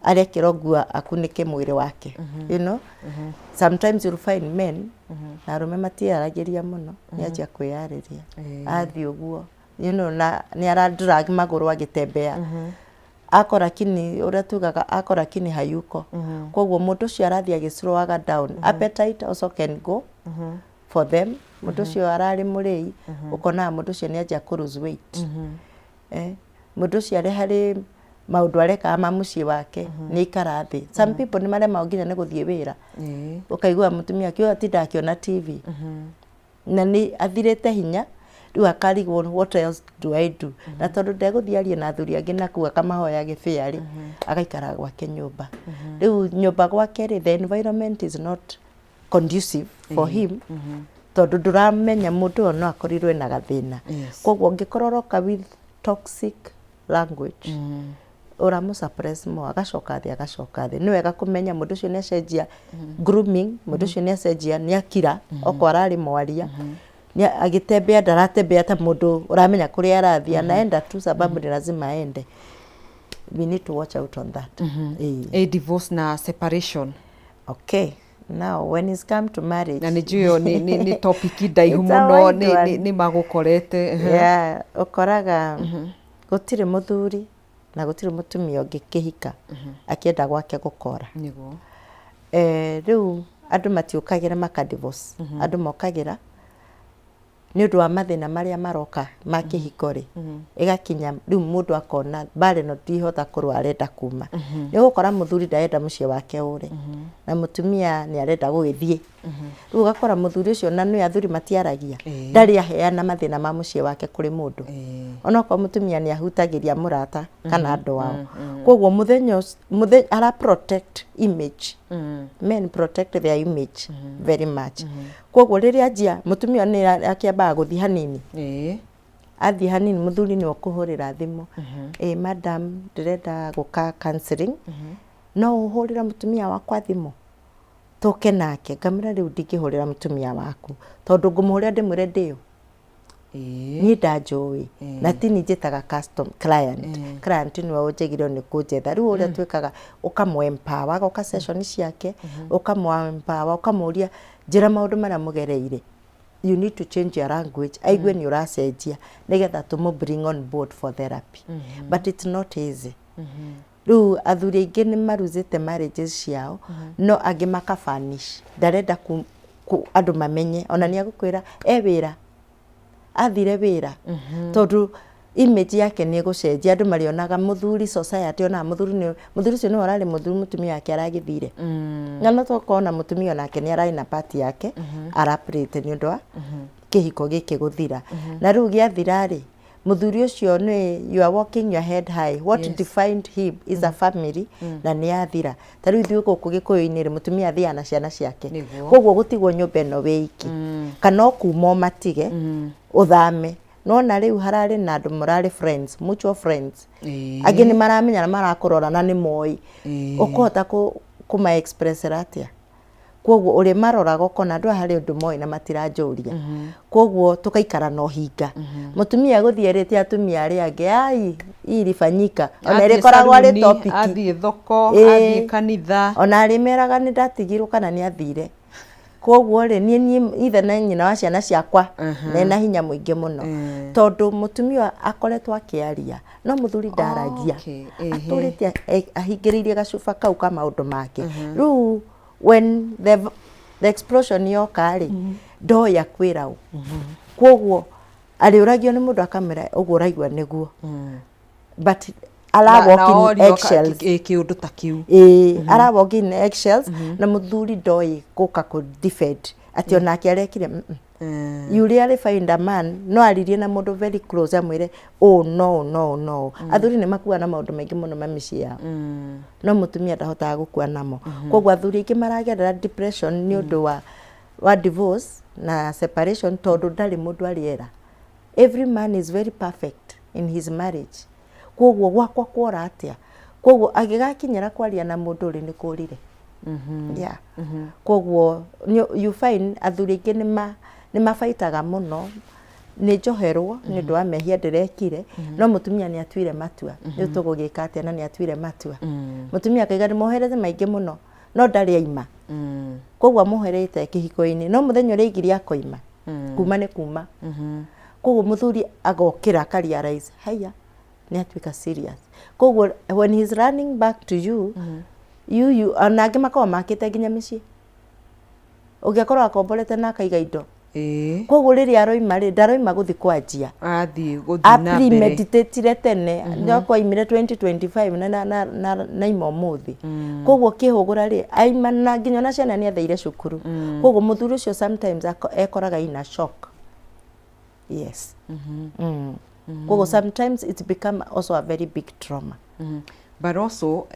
arekĩrwo nguo akunĩke mwĩrĩ wake. Sometimes you'll find men, na arũme matiaragĩria mũno, nĩ anjia kwĩyarĩria, athiĩ ũguo, na nĩ ara drag magũrũ agĩtembea, akora kini ũrĩa tugaga akora kini hayuko. Koguo mũndũ ũcio arathiĩ agĩslowaga down. Appetite also can go for them. Mũndũ ũcio ararĩ mũrĩi, ũkonaga mũndũ ũcio nĩ anjia kũ lose weight. Mũndũ ũcio arĩ harĩ maũndũ arekaga ma mũciĩ wake, nĩ aikara thĩ. Some people nĩ maremagwo nginya nĩ gũthiĩ wĩra. Ũkaigua mũtumia akiuga atinda akĩona TV na nĩ athirĩte hinya. Rĩu akarigwo, "What else do I do?" Na tondũ ndegũthiĩ arie na athuri angĩ nakũu akamahoya gĩbĩa rĩ, agaikara gwake nyũmba. Rĩu nyũmba gwake rĩ, the environment is not conducive for him, tondũ ndũramenya mũndũ ũyũ no akorirwo ena gathĩna. Koguo ũngĩkorwo ũroka with toxic language, ũramũ suppress more, agacoka thĩ, agacoka thĩ. Nĩ wega kũmenya mũndũ ũcio nĩ acenjia grooming, mũndũ ũcio nĩ acenjia, nĩ akira okorwo ararĩ mwaria, nĩ agĩtembea, ndaratembea ta mũndũ ũramenya kũrĩa arathiĩ, anaenda tu sababu ni lazima aende. We need to watch out on that. Ĩĩ. Divorce na separation. Okay, now when it's come to marriage, Na nĩ njũĩ ĩyo nĩ topic ndaihu mũno, nĩ magũkorete. Yeah, ũkoraga gũtirĩ mũthuri na gũtirĩ mũtumia ũngĩkĩhika akĩenda gwake gũkora. Rĩu andũ matiũkagĩra maka divorce, andũ mokagĩra Nĩ ũndũ wa mathĩna marĩa maroka ma kĩhiko rĩ, ĩgakinya rĩu mũndũ akona mbara ĩno ndihota kũrũa, arenda kuma. Nĩ ũgũkora mũthuri ndarenda mũciĩ wake ũre, na mũtumia nĩ arenda gũgĩthiĩ. Rĩu ũgakora mũthuri ũcio, na nĩ athuri matiaragia, ndarĩ aheana mathĩna ma mũciĩ wake kũrĩ mũndũ, onokorwo mũtumia nĩ ahutagĩria mũrata kana andũ ao. Koguo mũthenya ũcio ara protect image. Men protect their image very much. Koguo rĩrĩa anjia, mũtumia nĩ akĩambaga gũthiĩ hanini. Athiĩ hanini, mũthuri nĩwe ũkũhũrĩra thimũ, "Ĩ madam, ndĩrenda gũka counseling, no ũhũrĩre mũtumia wakwa thimũ tũke nake?" Ngamwĩra, "Rĩu ndingĩhũrĩra mũtumia waku, tondũ ngũmũhũrĩra ndĩmwĩre ndĩũ niĩ ndanjũĩ na ti niĩ njĩtaga custom client. Client nĩwe ũnjĩgire nĩ kũnjetha." Rĩu ũrĩa twĩkaga, ũkamũ empower, agoka session ciake, ũkamũ empower, ũkamũria, "Njĩra maũndũ marĩa mũgereire." You need to change your language, aigue nĩ ũracenjia, nĩgetha tũmũ bring on board for therapy, but it's not easy. Rĩu athuri aingĩ nĩ maruzĩte marriages ciao, no angĩ makabanish, ndarenda andũ mamenye. Ona nĩ agũkwĩra e wĩra, athire wĩra, tondũ image yake nĩ ĩgũcenjia. Andũ marĩonaga mũthuri, society onaga mũthuri nĩ mũthuri ũcio nĩwe ũrarĩ mũthuri, mũtumia wake aragĩthire. Na no tokorwo na mũtumia onake nĩ ararĩ na part yake arapurĩte nĩ ũndũ wa kĩhiko gĩkĩ gũthira. Na rĩu gĩathira rĩ, mũthuri ũcio nĩ you are walking your head high. What defined him is a family, na nĩ yathira. Ta rĩu ithuĩ gũkũ Gĩkũyũ-inĩ rĩ, mũtumia athiaga na ciana ciake. Koguo gũtigwo nyũmba ĩno wĩ iki, kana o kuma ũmatige ũthame, nona rĩu hararĩ na andũ mũrarĩ friends, mutual friends. Angĩ nĩ maramenya na marakũrora na nĩ moĩ. Ũkũhota kũma expressera atĩa? Koguo ũrĩ maroraga, ũkona andũ aya harĩ ũndũ moĩ na matiranjũria. Koguo tũgaikara na ũhinga. Mũtumia gũthiĩ erĩte atumia arĩa angĩ, "Ai, hii ilifanyika," ona Athiĩ ĩrĩkoragwo arĩ saruni, topic. Athiĩ thoko, athiĩ kanitha. Ona arĩmeraga nĩ ndatigirwo kana nĩ athire. Koguo rĩ, niĩ ithe na nyina wa ciana ciakwa mena hinya mũingĩ mũno, tondũ mũtumia akoretwo akĩaria, no mũthuri ndaragia. Atũrĩte ahingĩrĩirie gacuba kau ka maũndũ make. Rĩu when the explosion yoka rĩ, ndoĩ akwĩra ũ. Koguo arĩũragio nĩ mũndũ, akamwĩra ũguo ũraigua nĩguo, but ara walk in eggshells. Kĩũndũ ta kĩu. Ĩĩ, ara walk in eggshells, na mũthuri ndoĩ gũka kũ defend atĩ onake arekire. You rarely find a man no aririe na mũndũ very close, amwĩre ũũ no ũũ no ũũ no ũũ. Athuri nĩ makuaga na maũndũ maingĩ mũno ma mĩciĩ yao, no mũtumia ndahotaga gũkua namo. Koguo athuri aingĩ maragerera depression nĩ ũndũ wa divorce na separation, tondũ ndarĩ mũndũ arĩera. Every man is very perfect in his marriage. Koguo gwakwa kwora atĩa? Koguo agĩgakinyĩra kwaria na mũndũ rĩ, nĩ kũrire. Yeah, koguo you find athuri aingĩ nĩ mabaitaga mũno nĩ njoherwo nĩ ũndũ wa mehia ndĩrekire, no mũtumia nĩ atuire matua, rĩu tũgũgĩka atĩa? Na nĩ atuire matua, mũtumia akaiga nĩ moherete maingĩ mũno, no ndarĩ aima. Koguo amũherete kĩhiko-inĩ, no mũthenya ũrĩa aigire akoima, kuma nĩ kuma. Koguo mũthuri agokĩra aka realize, haiya, nĩ atuĩka serious. Koguo when he's running back to you, you ona angĩ makoragwo makĩte nginya mĩciĩ, ũngĩakorwo akomborete na akaiga indo. Koguo rĩrĩa aroima rĩ, ndaroima gũthiĩ kwanjia. Athiĩ gũthiĩ na mbere. Apremeditatire tene, mm aimire 2025 na ima ũmũthĩ. Koguo kĩhũgũra rĩ, aima na nginya ona ciana nĩ atheire cukuru. Koguo mũthuri ũcio sometimes ekoraga ina shock, yes. Koguo sometimes it's become also a very big trauma. But also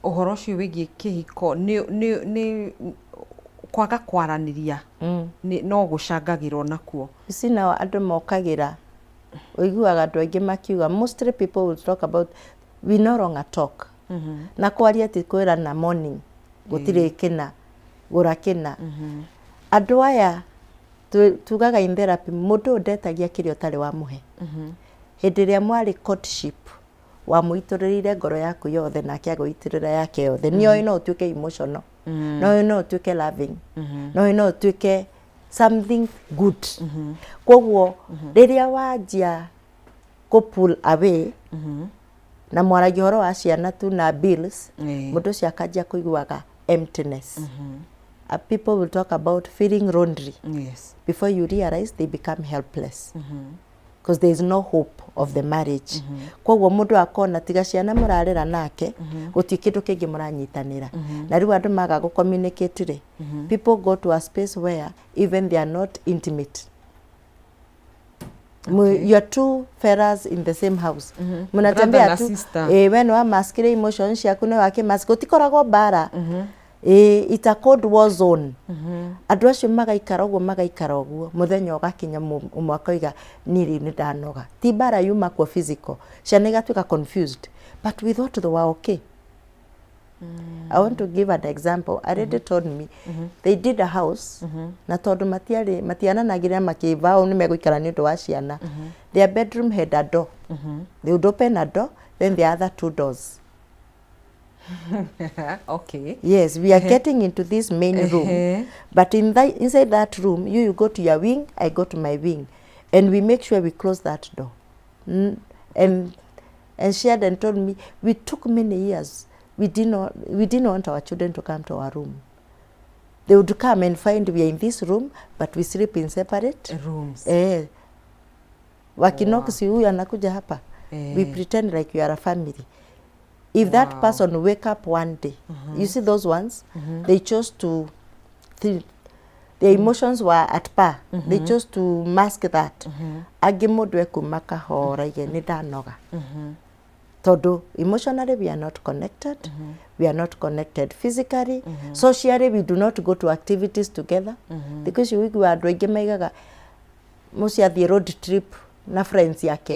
ũhoro ũcio wĩgiĩ kĩhiko nĩ kwaga kwaranĩria no gũcangagĩrwo nakuo. You see, now andũ mokagĩra, ũiguaga andũ aingĩ makiuga, mostly people will talk about we no longer talk. Na kwaria ti kwĩrana morning, gũtirĩ kĩna gũra kĩna. Andũ aya tugaga in therapy, mũndũ ũyũ ndetagia kĩrĩa ũtarĩ wamũhe. Hĩndĩ ĩrĩa mwarĩ courtship, wamũitũrĩrĩire ngoro yaku yothe, nake agũitũrĩra yake yothe. Nĩ oĩ no ũtuĩke emotional, no oĩ no ũtuĩke loving, no oĩ no ũtuĩke something good. Koguo rĩrĩa wanjia kũ pull away na mwaragia ũhoro wa ciana tu na bills, mũndũ ũcio akanjia kũiguaga emptiness. People will talk about feeling lonely. Before you realize, they become helpless because there is no hope of the marriage. Koguo mũndũ akona tiga ciana mũrarera nake, gũtirĩ kĩndũ kĩngĩ mũranyitanĩra. Na rĩu andũ maga gũ communicate rĩ, people go to a space where even they are not intimate. You are two fellas in the same house, Brother mnatembea na tu. Sister. Eh, we nĩ wa maskire emotions ciaku, nĩ wake mask, gũtikoragwo mbara. Ĩ it's a cold war zone. Andũ acio magaikara ũguo, magaikara ũguo, mũthenya ũgakinya ũmwe akoiga, "Niĩ rĩu nĩ ndanoga." Ti mbara yuma kuo physical, ciana igatuĩka confused, but we thought they were okay. I want to give an example. A lady told me they did a house, na tondũ matiarĩ matiananagĩra, makĩvow nĩ megũikara nĩ ũndũ wa ciana. Their bedroom had a door. They would open a door, then the other two doors. Yes, we are getting into this main room. But inside that room, you go to your wing, I go to my wing. And we make sure we close that door. And shared and told me, we took many years. We didn't want our children to come to our room. They would come and find we are in this room, but we sleep in separate rooms. Eh, wakinock, si huyu anakuja hapa. We pretend like we are a family. If that person wake up one day, you see those ones, they chose to, their emotions were at par. They chose to mask that. Angĩ mũndũ ekuma kahora ige nĩ ndanoga. Tondũ emotionally we are not connected, we are not connected physically, socially we do not go to activities together. Thikũ ici ũiguaga andũ aingĩ maigaga mũciĩ athiĩ road trip na friends yake,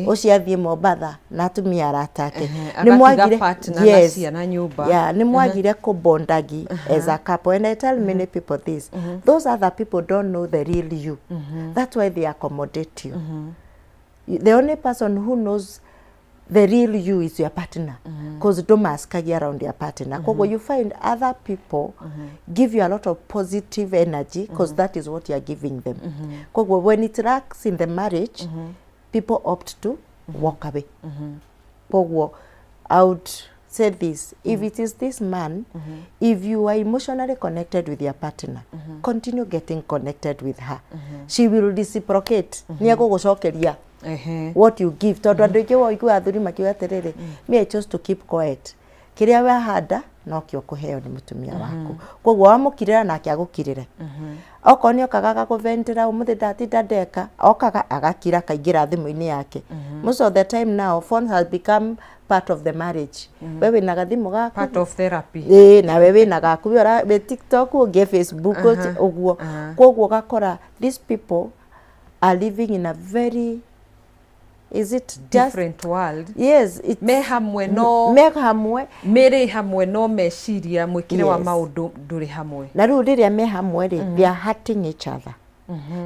ũcio athiĩ Mombatha na atumia arata ake. Agatiga partner na ciana nyũmba. Yeah, nĩ mwagire kũbondagi as a couple. And I tell many people this: those other people don't know the real you. That's why they accommodate you. The only person who knows the real you is your partner, because ndũmaskagia around your partner. Koguo you find other people give you a lot of positive energy because that is what you are giving them. Koguo when it lacks in the marriage, people opt to walk away. Koguo I would say this: if it is this man, if you are emotionally connected with your partner, continue getting connected with her. She will reciprocate. Nĩ egũgũcokeria what you give, tondũ andũ aingĩ waigua athuri makiuga atĩrĩrĩ, "Me, I chose to keep quiet." Kĩrĩa wahanda nokĩo kũheo nĩ mũtumia waku. Koguo wamũkirĩra nake agũkirĩre. Okorwo nĩ okaga agakũventĩra, ũmũthĩ ndatinda ndeka, okaga agakira, akaingĩra thimũ-inĩ yake. Most of the time now, phone has become part of the marriage. We wĩna gathimũ gaku. Part of therapy. Ĩĩ, nawe wĩna gaku, we wĩ TikTok, ũngĩ Facebook, ũguo. Koguo ũgakora these people are living in a very, is it just different world. Yes, it's Me hamwe no me hamwe. Mĩrĩ hamwe no meciria, mwĩkĩre wa maũndũ ndũrĩ hamwe. Na rĩu rĩrĩa me hamwe rĩ, they are hurting each other,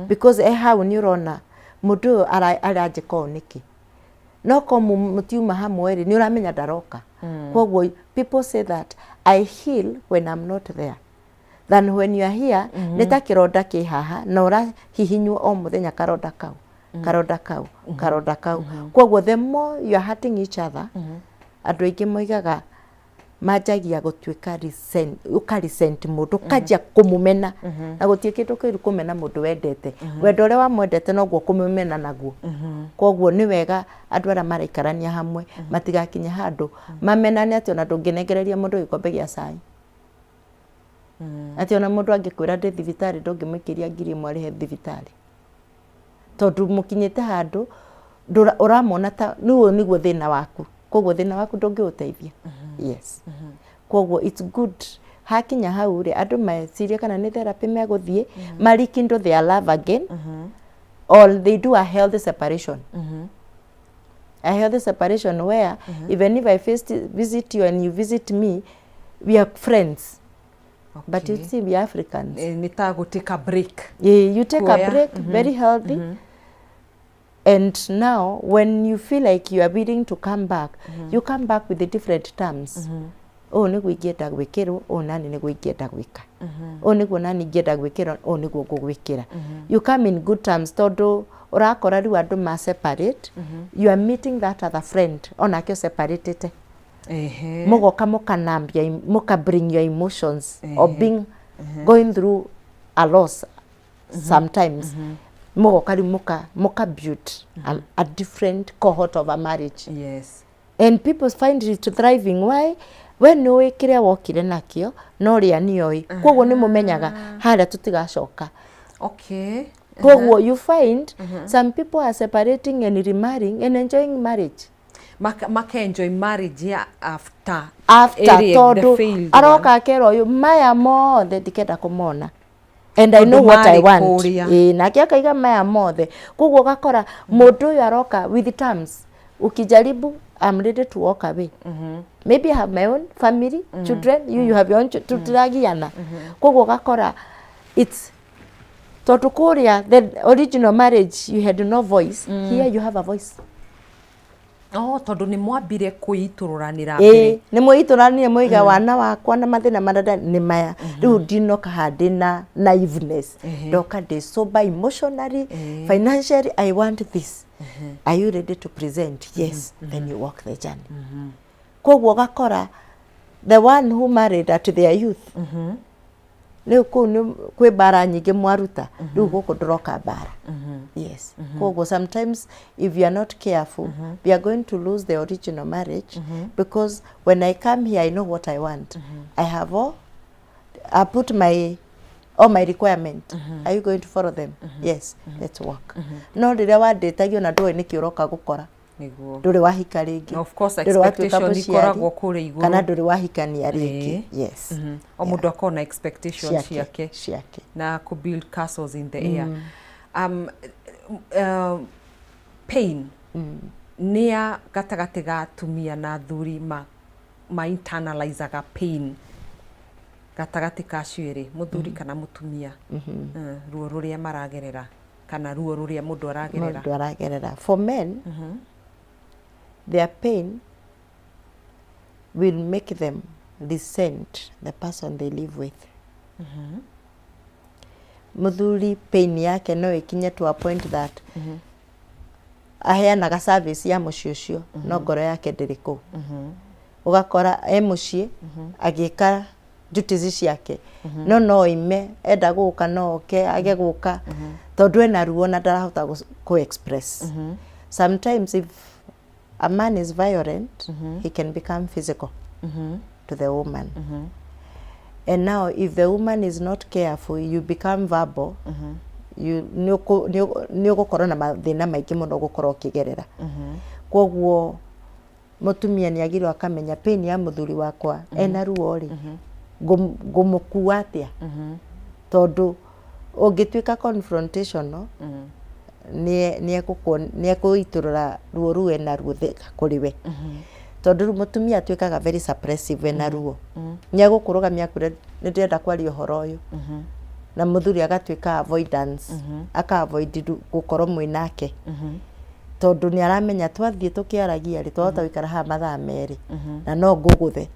because e hau nĩ ũrona mũndũ ũyũ aranjĩka ũũ nĩkĩ, no ko mũtiuma hamwe rĩ, nĩ ũramenya ndaroka. Koguo people say that I heal when I'm not there than when you are here. Nĩ ta kĩronda kĩ haha na ũrahihinywo o mũthenya, karonda kau, karonda kau, karonda kau. Koguo the more you are hurting each other, andũ aingĩ moigaga manjagia gũtuĩka resent, ũka resent mũndũ, ũkanjia kũmũmena, na gũtirĩ kĩndũ kĩũru kũmena mũndũ wendete. Wendo ũrĩa wamwendete noguo kũmũmena naguo. Koguo nĩ wega andũ arĩa maraikarania hamwe matigakinye handũ mamenane, atĩ ona ndũngĩnengereria mũndũ gĩkombe gĩa cai, atĩ ona mũndũ angĩkwĩra ndĩ thibitarĩ, ndũngĩmũikĩria 1000 arĩhe thibitarĩ, tondũ mũkinyĩte handũ ũramona ta rĩu nĩguo thĩna waku. Koguo thĩna waku ndũngĩũteithia. Yes, koguo it's good hakinya hau rĩ, andũ mecirie kana nĩ therapy megũthiĩ marekindle their love again, or they do a healthy separation, a healthy separation where even if I first visit you and you visit me, we are friends. But you see, we are Africans. Nĩ ta gũ take a break. Yeah, you take Kuoya. A break, very healthy. And now, when you feel like you are willing to come back, you come back with the different terms. Ũũ nĩguo ingĩenda gwĩkĩrwo, ũũ nani nĩguo ingĩenda gwĩka, ũũ nĩguo nani ingĩenda gwĩkĩrwo, ũũ nĩguo ngũgwĩkĩra. You come in good terms, tondũ ũrakora rĩu andũ ma separate, you are meeting that other friend onake separatĩte, mũgoka mũkanambia, mũka bring your emotions of being Going through a loss sometimes, mũgoka rĩu mũka build a different cohort of a marriage. And people find it thriving. Why? We nĩ ũĩ kĩrĩa wokire nakĩo, no ũrĩa nĩoĩ, koguo nĩ mũmenyaga harĩa tũtigacoka. Koguo you find some people are separating and remarrying and enjoying marriage. Maka enjoy marriage ya after. After. Ĩrĩa the Tondũ failed one. Aroka akera ũyũ, maya mothe ndikenda kũmona and I Tondũ know what I marĩ want. kũrĩa. Ĩĩ, nake akaiga maya mothe, koguo ũgakora mũndũ ũyũ aroka with terms, ukijaribu, I'm ready to walk away. Maybe I have my own family, children, you have your own, tutiragiana. Koguo ũgakora it's tondũ kũrĩa the original marriage you had no voice, here you have a voice. Oh, tondũ nĩ mwambire kwĩitũrũranĩra Ĩĩ. mbere. Nĩ mwĩitũranire, mwaiga wana wakwa na mathĩna marĩa nĩ maya, rĩu ndinoka haha ndĩna naiveness, ndoka ndĩ sober emotionally, financially, I want this. Are you ready to present? Yes. Then you walk the journey. Koguo ũgakora the one who married at their youth, rĩu kũu nĩ kwĩ mbara nyingĩ mwaruta, rĩu gũkũ ndũroka mbara. Yes. Koguo sometimes if you are not careful, we are going to lose the original marriage, because when I come here, I know what I want. I have all I put my all my requirement. Are you going to follow them? Yes. Let's work. No rĩrĩa wandĩtagio na ndũĩ nĩkĩ ũroka gũkora, ndũrĩ wahika rĩngĩ, Of course, ndũrĩ watuĩka expectation mũciari, ikoragwo kũrĩa igũrũ. Kana ndũrĩ wahikania rĩngĩ. Yes. O mũndũ akorwo na expectation ciake ciake na ku build castles in the air. Pain nĩ ya gatagatĩ ga atumia na athuri, ma internalizaga pain gatagatĩ ka acio erĩ, mũthuri kana mũtumia, ruo rũrĩa maragerera kana ruo rũrĩa mũndũ aragerera. Mũndũ aragerera. For men, their pain will make them resent the person they live with. Mũthuri pain yake no ĩkinye to a point that aheanaga service ya mũciĩ ũcio, no ngoro yake ndĩrĩ kũu. Ũgakora e mũciĩ agĩka duties ciake, no ime enda gũka, no oke age gũka tondũ ena ruo na ndarahota kũ express. Sometimes if a man is violent, he can become physical to the woman, and now if the woman is not careful, you become verbal. You nĩ ũgũkorwo na mathĩna maingĩ mũno ũgũkorwo ũkĩgerera. Koguo mũtumia nĩ agĩrĩirwo akamenya, pain ya mũthuri wakwa ena ruo rĩ, ngũmũkua atĩa? Tondũ ũngĩtuĩka confrontational, nĩ ekũitũrũra ruo rũu ena ruo kũrĩ we, tondũ rĩu mũtumia atuĩkaga very suppressive ena ruo. Nĩ egũkũrũgamia akwĩre, "Nĩ ndĩrenda kwaria ũhoro ũyũ," na mũthuri agatuĩka avoidance, aka avoid gũkorwo mwĩ nake, tondũ nĩ aramenya twathiĩ tũkĩaragia rĩ, twahota gũikara haha mathaa 2 na no ngũgũthe.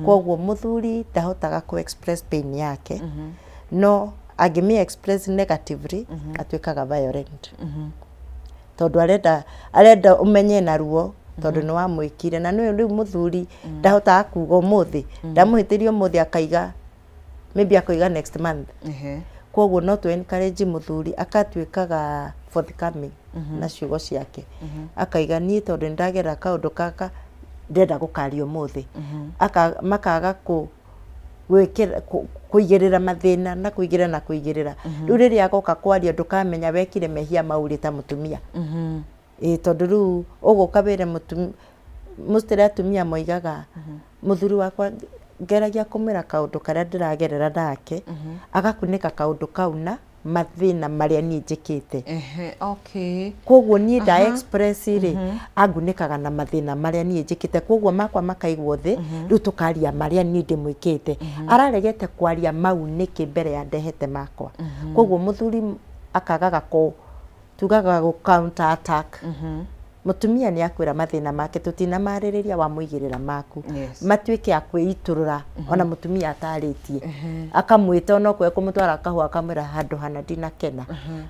Koguo mũthuri ndahotaga kũ express pain yake, no angĩmĩ express negatively, atuĩkaga violent, tondũ arenda ũmenye na ruo tondũ nĩ wamwĩkire. Na nĩwe rĩu mũthuri ndahotaga kuga ũmũthĩ ndamũhĩtĩria ũmũthĩ, akaiga maybe akoiga next month. Koguo no tũ encourage mũthuri akatuĩkaga forthcoming na ciugo ciake, akaiga, "Niĩ tondũ nĩ ndagerera kaũndũ gaka, ndĩrenda gũkaria ũmũthĩ." Makaga kũ gwĩkĩra kũigĩrĩra mathĩna na kũigĩrĩra na kũigĩrĩra. Rĩu rĩrĩa agoka kwaria, ndũkamenya wekire mehia mau rĩ ta mũtumia. Ĩĩ, tondũ rĩu ũgũka wĩre mũtumia, mostly atumia moigaga, "Mũthuri wakwa ngeragia kũmwĩra kaũndũ karĩa ndĩragerera nake, agakunĩka kaũndũ kau na mathĩna marĩa niĩ njĩkĩte." Ehe, okay. Koguo niĩ nda express rĩ, angunĩkaga na mathĩna marĩa niĩ njĩkĩte, koguo makwa makaigwo thĩ, rĩu tũkaria marĩa niĩ ndĩmwĩkĩte. Araregete kwaria mau nĩkĩ mbere ya ndehete makwa? Koguo mũthuri akagaga kũ tugaga gũ counter attack. Mũtumia nĩ akwĩra mathĩna make, tũtinamarĩrĩria, wamũigĩrĩra maku, matuĩke a kwĩitũrũra. Ona mũtumia atarĩtie, akamwĩta onokorwo ekũmũtwara kahũa, akamwĩra handũ hana ndinakena,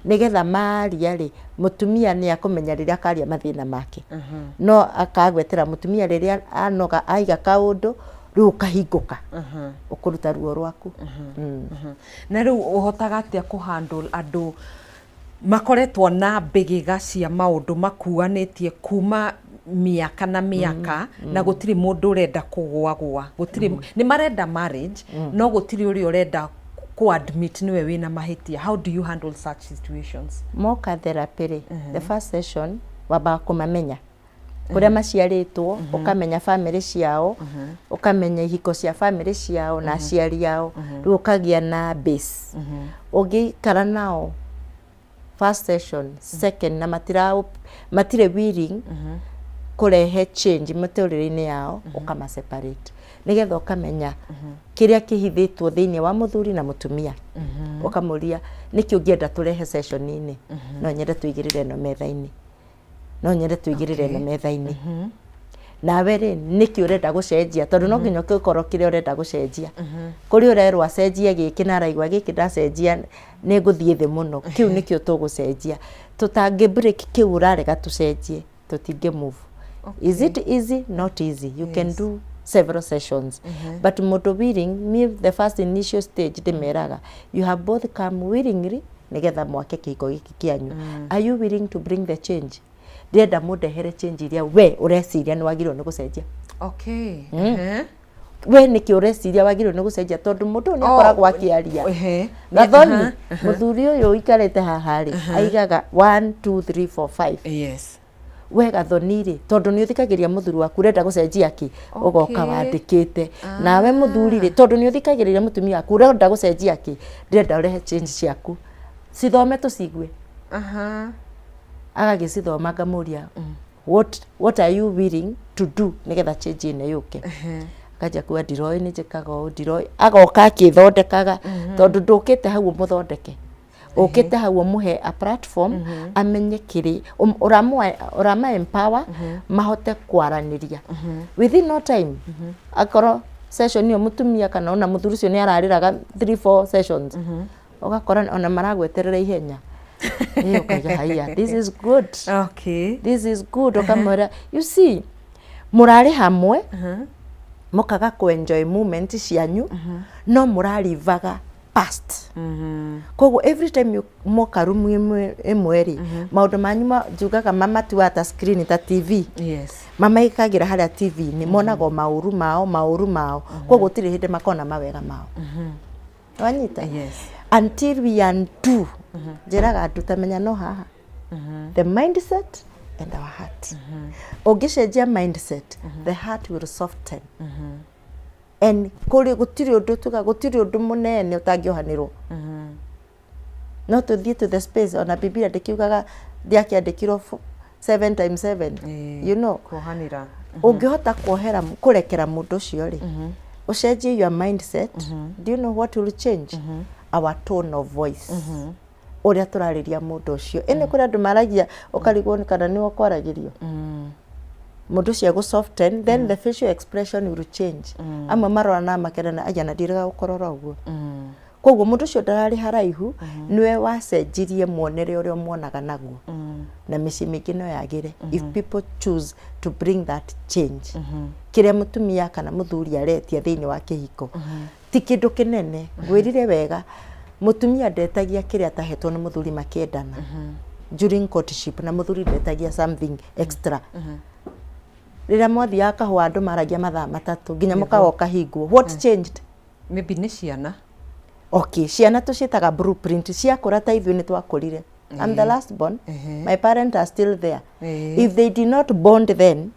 nĩgetha maria rĩ, mũtumia nĩ akũmenya rĩrĩa akaria mathĩna make, no akagwetera mũtumia rĩrĩa anoga aiga kaũndũ. Rĩu ũkahingũka, ũkũruta ruo rwaku. Na rĩu ũhotaga atĩa kũ handle andũ makoretwo na mbĩgĩga cia maũndũ makuanĩtie kuma mĩaka na mĩaka, na gũtirĩ mũndũ ũrenda kũgũagũa, gũtirĩ, nĩ marenda marriage, no gũtirĩ ũrĩa ũrenda kũ admit nĩwe wĩna mahĩtia? How do you handle such situations? Moka therapy rĩ, the first session wambaga kũmamenya kũrĩa maciarĩtwo, ũkamenya bamĩrĩ ciao, ũkamenya ihiko cia bamĩrĩ ciao na aciari ao. Rĩu ũkagĩa na base. Ũngĩikara nao first session, second, na matirĩ willing kũrehe change mĩtũrĩre-inĩ yao, ũkama separate nĩgetha ũkamenya kĩrĩa kĩhithĩtwo thĩinĩ wa mũthuri na mũtumia. Ũkamũria, "Nĩkĩ ũngĩenda tũrehe session-inĩ?" "No nyende tũigĩrĩre ĩno metha-inĩ, no nyende tũigĩrĩre ĩno metha-inĩ." "Nawe rĩ, nĩkĩ ũrenda gũcenjia?" Tondũ no nginya ũgĩkorwo kĩrĩa ũrenda gũcenjia. Kũrĩ ũrerwo acenjie gĩkĩ na araigua gĩkĩ ndacenjia nĩ ngũthiĩ thĩ mũno. Kĩu nĩkĩo tũgũcenjia. Tũtangĩ break kĩu ũrarega tũcenjie, tũtingĩ move. Is it easy? Not easy. You can do several sessions, but mũndũ willing, me, the first initial stage ndĩmeraga, "You have both come willingly nĩgetha mwake kĩhiko gĩkĩ kĩanyu. Are you willing to bring the change? Ndĩrenda mũndehere change iria we ũreciria nĩ wagĩrĩirwo nĩ gũcenjia." We nĩkĩ ũreciria wagĩrĩirwo nĩ gũcenjia? Tondũ mũndũ ũyũ nĩ akoragwo akĩaria. Gathoni, mũthuri ũyũ ũikarĩte haha rĩ, aigaga 1 2 3 4 5. We Gathoni rĩ, tondũ nĩ ũthikagĩria mũthuri waku, ũrenda gũcenjia kĩ? Ũgoka wandĩkĩte. Nawe mũthuri rĩ, tondũ nĩ ũthikagĩrĩria mũtumia waku, ũrenda gũcenjia kĩ? "Ndĩrenda ũrehe change ciaku, cithome tũcigue." Agagĩcithoma, ngamũria, What are you willing to do nĩgetha change ĩno yũke?" Akanjia kuga, "Ndiroĩ nĩ njĩkaga ũũ, ndiroĩ." Agoka akĩthondekaga, tondũ ndũkĩte hau ũmũthondeke, ũkĩte hau ũmũhe a platform amenye kĩrĩ ũrama empower mahote kwaranĩria. Within no time, akorwo session ĩyo mũtumia kana ona mũthuri ũcio nĩ ararĩraga 3 4 sessions, ũgakora ona maragweterera ihenya. Ĩ, ũkaiga, "Haiya, this is good." This is good. Ũkamwĩra, "You see, mũrarĩ hamwe, mũkaga kũ enjoy moment cianyu, no mũrarivaga past. Koguo every time you moka rumu ĩmwe ĩmwe rĩ, maũndũ manyu njugaga mamatuaga ta screen, ta TV. Mamaikagĩra harĩa TV-inĩ, monaga o maũru mao, maũru mao. Koguo gũtirĩ hĩndĩ makona mawega mao. Wanyita?" Yes. Until we undo, njĩraga andũ, tamenya no haha, the mindset and our heart. Ũngĩcenjia mindset, the heart will soften and kũrĩ gũtirĩ ũndũ tuga, gũtirĩ ũndũ mũnene ũtangĩohanĩrwo. No tũthiĩ to the space, ona Biblia ndĩkiugaga ndĩakĩandĩkirwo 7 times 7. Kuohanĩra. Ũngĩhota kuohera, kũrekera mũndũ ũcio rĩ, ũcenjie your mindset, do you know what will change? Our tone of voice, ũrĩa tũrarĩria mũndũ ũcio. Ĩnĩ kũrĩ andũ maragia ũkarigwo nĩ kana nĩwe ũkwaragĩrio. Mũndũ ũcio egũ soften, then the facial expression will change. Amwe marorana makerana, "Aya, na ndirega gũkũrora ũguo." Koguo mũndũ ũcio ndararĩ haraihu, nĩwe wacenjirie muonere ũrĩa ũmuonaga naguo. Na mĩciĩ mĩingĩ no yagĩre if people choose to bring that change. Kĩrĩa mũtumia kana mũthuri aretia thĩinĩ wa kĩhiko ti kĩndũ kĩnene. Ngwĩrire wega, mũtumia ndetagia kĩrĩa atahetwo nĩ mũthuri makĩendana during courtship, na mũthuri ndetagia something extra. Rĩrĩa mwathiaga kahũa, andũ maragia mathaa 3 nginya mũkawa ũkahingwo. What changed? Maybe nĩ ciana. Okay, ciana tũciĩtaga blueprint. Ciakũra, ta ithuĩ nĩ twakũrire. I'm the last born. My parents are still there. If they did not bond then,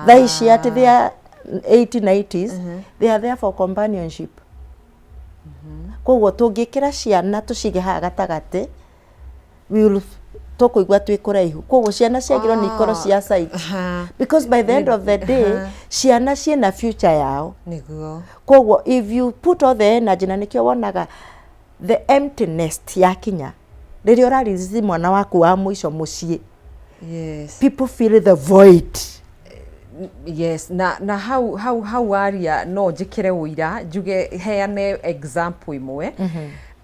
thaa ici at their 80 90s, they are there for companionship. Koguo tũngĩkĩra ciana tũcige haha gatagatĩ, we will tũkũigua twĩ kũraihu. Koguo ciana ciagĩrĩirwo nĩ ikorwo cia side, because by the end of the day, ciana ciĩna future yao. Koguo if you put all the energy, na nĩkĩo wonaga the empty nest yakinya, rĩrĩa ũrarelease mwana waku wa mũico mũciĩ, people feel the void. Yes, na hau waria no njĩkĩre ũira, njuge, heane example ĩmwe.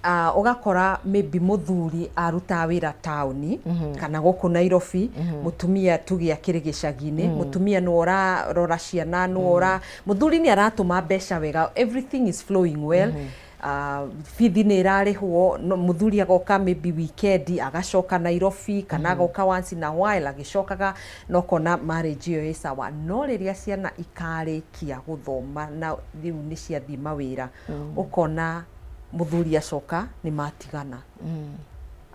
Ũgakora maybe mũthuri arutaga wĩra taũni kana gũkũ Nairobi, mũtumia tuge akĩrĩ gĩcagi-inĩ, mũtumia nĩwe ũrarora ciana, nĩwe ũra mũthuri nĩ aratũma mbeca wega, everything is flowing well. Bithi nĩ ĩrarĩhwo, no mũthuri agoka maybe weekend agacoka Nairobi kana agoka once in a while agĩcokaga, na ũkona marriage ĩyo ĩ sawa. No rĩrĩa ciana ikarĩkia gũthoma na rĩu nĩ ciathiĩ mawĩra, ũkona mũthuri acoka nĩ matigana.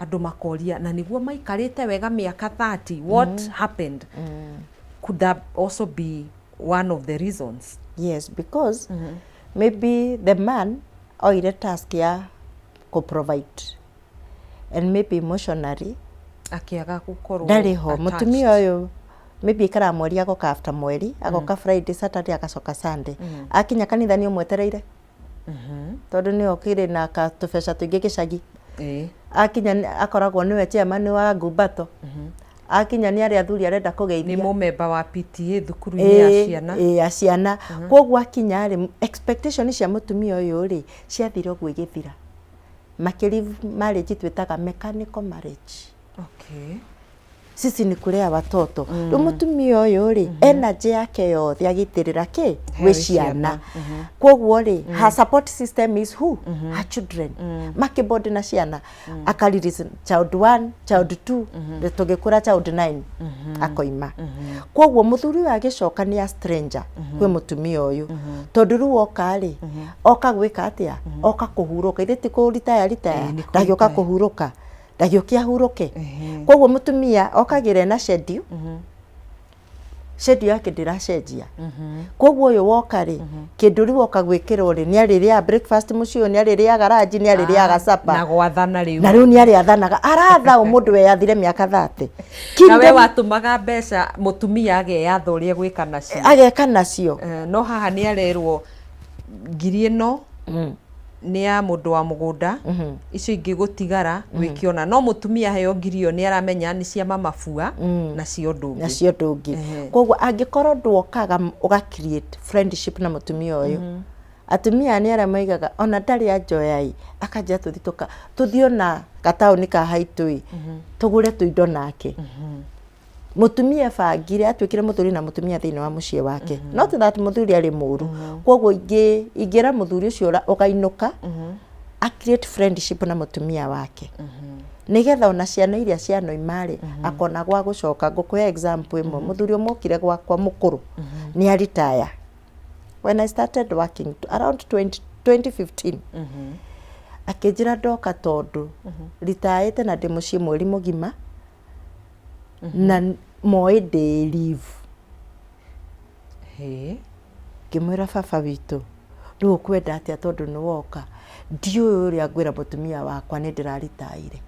Andũ makoria na nĩguo maikarĩte wega mĩaka 30, what happened? Could that also be one of the reasons? Yes, because maybe the man oire task ya kũ provide and maybe emotionally akĩaga gũkorwo ndarĩ ho. Attached. Mũtumia ũyũ maybe aikaraga mweri, agoka after mweri, agoka Friday, Saturday, agacoka Sunday. Akinya kanitha nĩ ũmwetereire tondũ nĩ okĩrĩ na tũbeca tũingĩ gĩcagi. Akinya akoragwo nĩwe chairman wa ngumbato. Akinya nĩ arĩa athuri arenda nĩ kũgeithia. Mũmemba wa PTA thukuru-inĩ ya ciana. Ĩĩ, ya ciana. Koguo akinya rĩ, expectation cia mũtumia ũyũ rĩ, ciathira ũguo igĩthira. Makĩri marriage twĩtaga mechanical marriage. Sisi ni kulea watoto. Rĩu mũtumia ũyũ rĩ, energy yake yothe agĩitĩrĩra kĩ? Gwĩ ciana. Koguo rĩ, her support system is who? Her children. Makĩbond na ciana, aka release child 1, child 2, tũgĩkũra child 9 akoima. Koguo mũthuri ũyũ agĩcoka nĩ a stranger kwĩ mũtumia ũyũ, tondũ rĩu oka rĩ, oka gwĩka atĩa? Oka kũhurũka. Ithe ti kũ retire retire. Ĩĩ, nĩ ndagĩũka kũ-retire. Kũhurũka, ndagĩũke ahurũke. Koguo mũtumia okagĩra ena schedule, schedule yake ndĩracenjia. Koguo ũyũ woka rĩ, kĩndũ rĩu oka gwĩkĩrwo rĩ, nĩ arĩrĩaga breakfast mũciĩ ũyũ, nĩ arĩrĩaga lunch, nĩ arĩrĩaga supper. Na gwathana rĩu. Na rĩu nĩ arĩathanaga, aratha o mũndũ weyathire mĩaka 30. Na we watũmaga mbeca, mũtumia ageyatha ũrĩa gwĩka nacio. Ageka nacio. No haha nĩ arerwo ngiri ĩno nĩ ya mũndũ wa mũgũnda, icio ingĩ gũtigara wĩkĩona. No mũtumia aheo ngiri ĩyo nĩ aramenya nĩ cia mama bua na cia ũndũ ũngĩ. Nacio ũndũ ũngĩ. Koguo angĩkorwo ndwokaga ũga create friendship na mũtumia ũyũ, atumia nĩ arĩa moigaga ona ndarĩ anjoya ĩ, akanjĩra tũthiĩ tũka tũthiĩ ona gataũni ka haitũ ĩ, tũgũre tũindo nake. Mũtumia bangire atuĩkire mũthuri na mũtumia thĩinĩ wa mũciĩ wake. Not that mũthuri arĩ mũru. Koguo ingĩra mũthuri ũcio ũgainũka a create friendship na mũtumia wake, nĩgetha ona ciana iria cianoima rĩ, akona gwa gũcoka. Ngũkũhe example ĩmwe. Mũthuri ũmwe okire gwakwa mũkũrũ, nĩ aritaya. When I started working around 20, 2015, akĩnjĩra ndoka tondũ ritaĩte na ndĩ mũciĩ mweri mũgima na moĩ ndĩ leave. Ngĩmwĩra, "Baba witũ, rĩu ũkwenda atĩa? Tondũ nĩ woka, ndiũĩ ũrĩa ngwĩra mũtumia wakwa nĩ ndĩraritaire."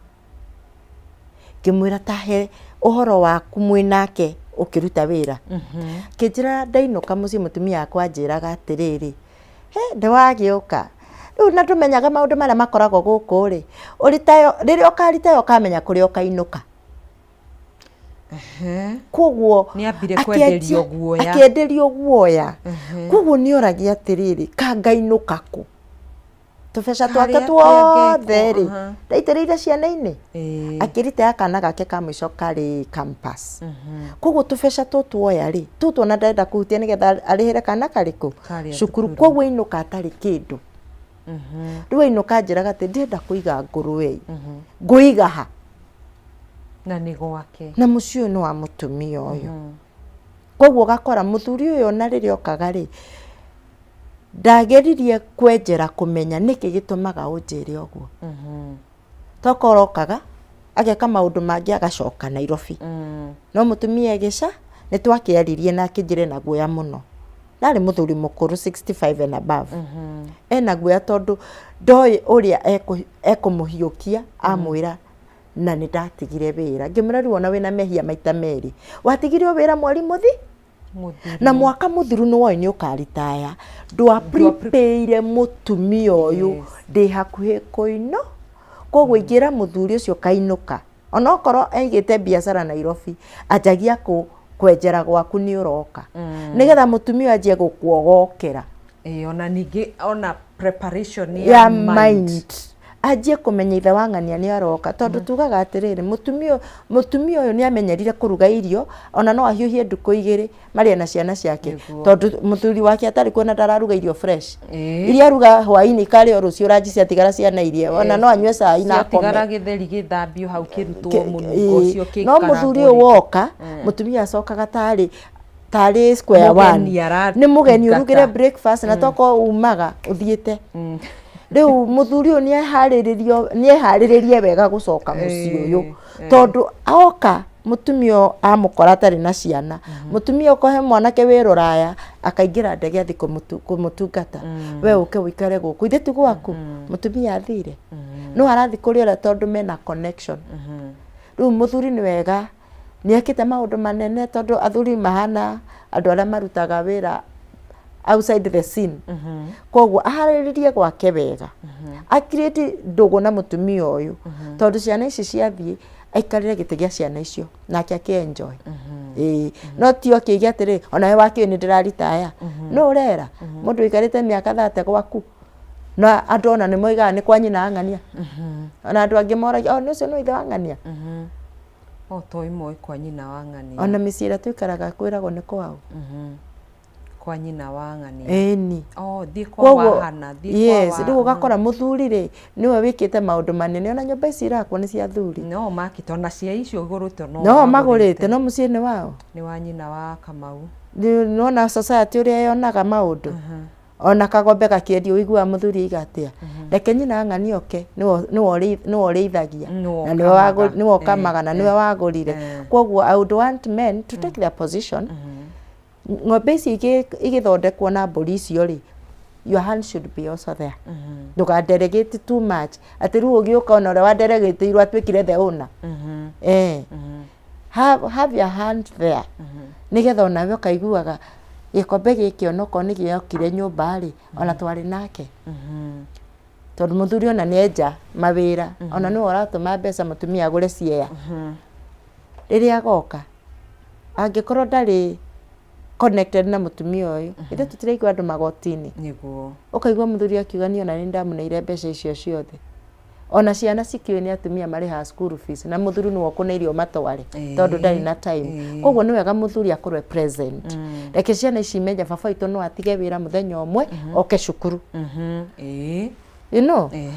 Ngĩmwĩra, "Tahe ũhoro waku mwĩ nake ũkĩruta wĩra." Kĩnjĩra, "Ndainũka mũciĩ mũtumia wakwa anjĩraga atĩrĩrĩ, he nĩwagĩũka rĩu na ndũmenyaga maũndũ marĩa makoragwo gũkũ rĩ, ũritayo rĩrĩa ũkaritaya ũkamenya kũrĩa ũkainũka." Koguo Nĩ ambire kwenderio guoya. Akĩenderio guoya. Koguo nĩ oragia atĩrĩrĩ, kangainũka kũ tũbeca twake Karĩa tuothe rĩ aha. ndaitĩrĩire ciana-inĩ. Akĩritaya kana gake ka mũico karĩ campus. Koguo tũbeca tũtũ oya rĩ, tũtũ ona ndarenda kũhutia nĩgetha arĩhĩre kana karĩkũ? Karĩa cukuru. Cukuru. Koguo ainũka atarĩ kĩndũ. Rĩu ainũka anjĩraga atĩ ndĩrenda kũiga ngũrwe, ngũiga ha? Na nĩ gwake. Na mũciĩ ũyũ nĩ wa mũtumia ũyũ. Koguo ũgakora mũthuri ũyũ ona rĩrĩa okaga rĩ, ndageririe kwenjera kũmenya nĩkĩ gĩtũmaga ũnjĩre ũguo. Tokorwo okaga ageka maũndũ mangĩ agacoka Nairobi. No mũtumia ĩgĩca nĩ twakĩaririe na akĩnjĩra ena guoya mũno. Ndarĩ mũthuri mũkũrũ, 65 and above. Ena guoya tondũ ndoĩ ũrĩa ekũmũhiũkia amwĩra na nĩ ndatigire wĩra. Ngĩmwĩra, "Rĩu ona wĩna mehia maita merĩ. Watigire o wĩra mweri mũthi Mũthiru. Na mwaka mũthiru nĩ woĩ nĩ ũkaritaya, ndwa prepare mũtumia ũyũ." Ndĩ hakuhĩ kũino. Koguo ingĩra mũthuri ũcio kainũka, onokorwo aigĩte biacara Nairobi, anjagia kwenjera gwaku nĩ ũroka, nĩgetha mũtumia ũyũ anjie gũkuogokera. Ĩĩ, ona ningĩ ona preparation ya mind. Anjie kũmenya ithe wa ng'ania nĩ aroka, tondũ tugaga atĩrĩrĩ, mũtumia ũyũ nĩ amenyerire kũruga irio, ona no ahiũhie ndukũ igĩrĩ marĩe na ciana ciake. Tondũ mũthuri wake atarĩ kuo na ndararuga irio fresh. Iria aruga hwainĩ ikarĩo rũciũ, ranji ciatigara ciana irie, ona no anyue cai na akome. Ciatigara gĩtheri gĩthambio hau kĩrutwo mũnungo ũcio. No mũthuri ũyũ woka, mũtumia acokaga tarĩ square one. Nĩ mũgeni, ũrugĩre breakfast na tokorwo umaga ũthiĩte. Rĩu mũthuri ũyũ nĩeharĩrĩrio, nĩeharĩrĩrie wega gũcoka mũciĩ ũyũ, tondũ oka mũtumia ũyũ amũkora atarĩ na ciana. Mũtumia okorwo he mwanake wĩ rũraya, akaingĩra ndege athiĩ kũmũtungata. We ũke ũikare gũkũ, ithe ti gwaku, mũtumia athire. No arathiĩ kũrĩ ũrĩa tondũ mena connection. Rĩu mũthuri nĩ wega nĩ ekĩte maũndũ manene, tondũ athuri mahana andũ arĩa marutaga wĩra outside the scene. Koguo aharĩrĩrie gwake wega, a create ndũgũ na mũtumia ũyũ, tondũ ciana ici ciathiĩ aikarĩre gĩtĩ gĩa ciana icio nake akĩ enjoy. Ĩĩ, no ti okĩige atĩrĩ, onawe wakĩũĩ nĩ ndĩraritaya. No ũrera mũndũ ũikarĩte mĩaka 30 gwaku, na andũ ona nĩ moigaga nĩ kwa nyina ng'ania. Ona andũ angĩ moragia, "Oh, nĩ ũcio nĩ ithe wa ng'ania?" O to ĩmwe kwa nyina wa ng'ania. Ona mĩciĩ ĩrĩa tũikaraga kwĩragwo nĩ kwao. Kwa nyina wa ng'ania. Ĩni. Oh, thiĩ kwa wahana, thiĩ kwa. Yes, rĩu ũgakora mũthuri rĩ, nĩwe wĩkĩte maũndũ manene. Ona nyũmba ici irakwo nĩ cia athuri. No makĩte, ona cia icio igũrũte no no magũrĩte, no mũciĩ nĩ wao. Nĩ wa nyina wa Kamau. Nĩwona society ũrĩa yonaga maũndũ. Ona kagombe gakĩendio ũiguaga mũthuri aiga atĩa? Reke nyina ng'ania oke, nĩwe ũrĩithagia na nĩwe ũkamaga na nĩwe wagũrire. Koguo I would want men to take their position. Ng'ombe ici igĩthondekwo na mbũri icio rĩ, your hand should be also there. Ndũga delegate too much atĩ rĩu ũgĩũka ona ũrĩa wa delegate irwo atuĩkire the owner. Have your hand there, nĩgetha onawe ũkaiguaga gĩkombe gĩkĩ onokorwo nĩ gĩokire nyũmba rĩ, ona twarĩ nake. Tondũ mũthuri ona nĩ enja mawĩra, ona nĩwe ũratũma mbeca mũtumia agũre ciea. Rĩrĩa agoka, angĩkorwo ndarĩ connected na mũtumia ũyũ, ithuĩ tũtiraigua andũ magoti-inĩ. Nĩguo. Ũkaigua mũthuri akiuga, "Niĩ ona nĩ ndamũneire mbeca icio ciothe." Ona ciana cikĩũĩ nĩ atumia marĩhaga school fees, na mũthuri nĩwe ũkũne irio matware, tondũ ndarĩ na time. Koguo nĩ wega mũthuri akorwo e present. Reke ciana ici imenye baba witũ no atige wĩra mũthenya ũmwe oke cukuru.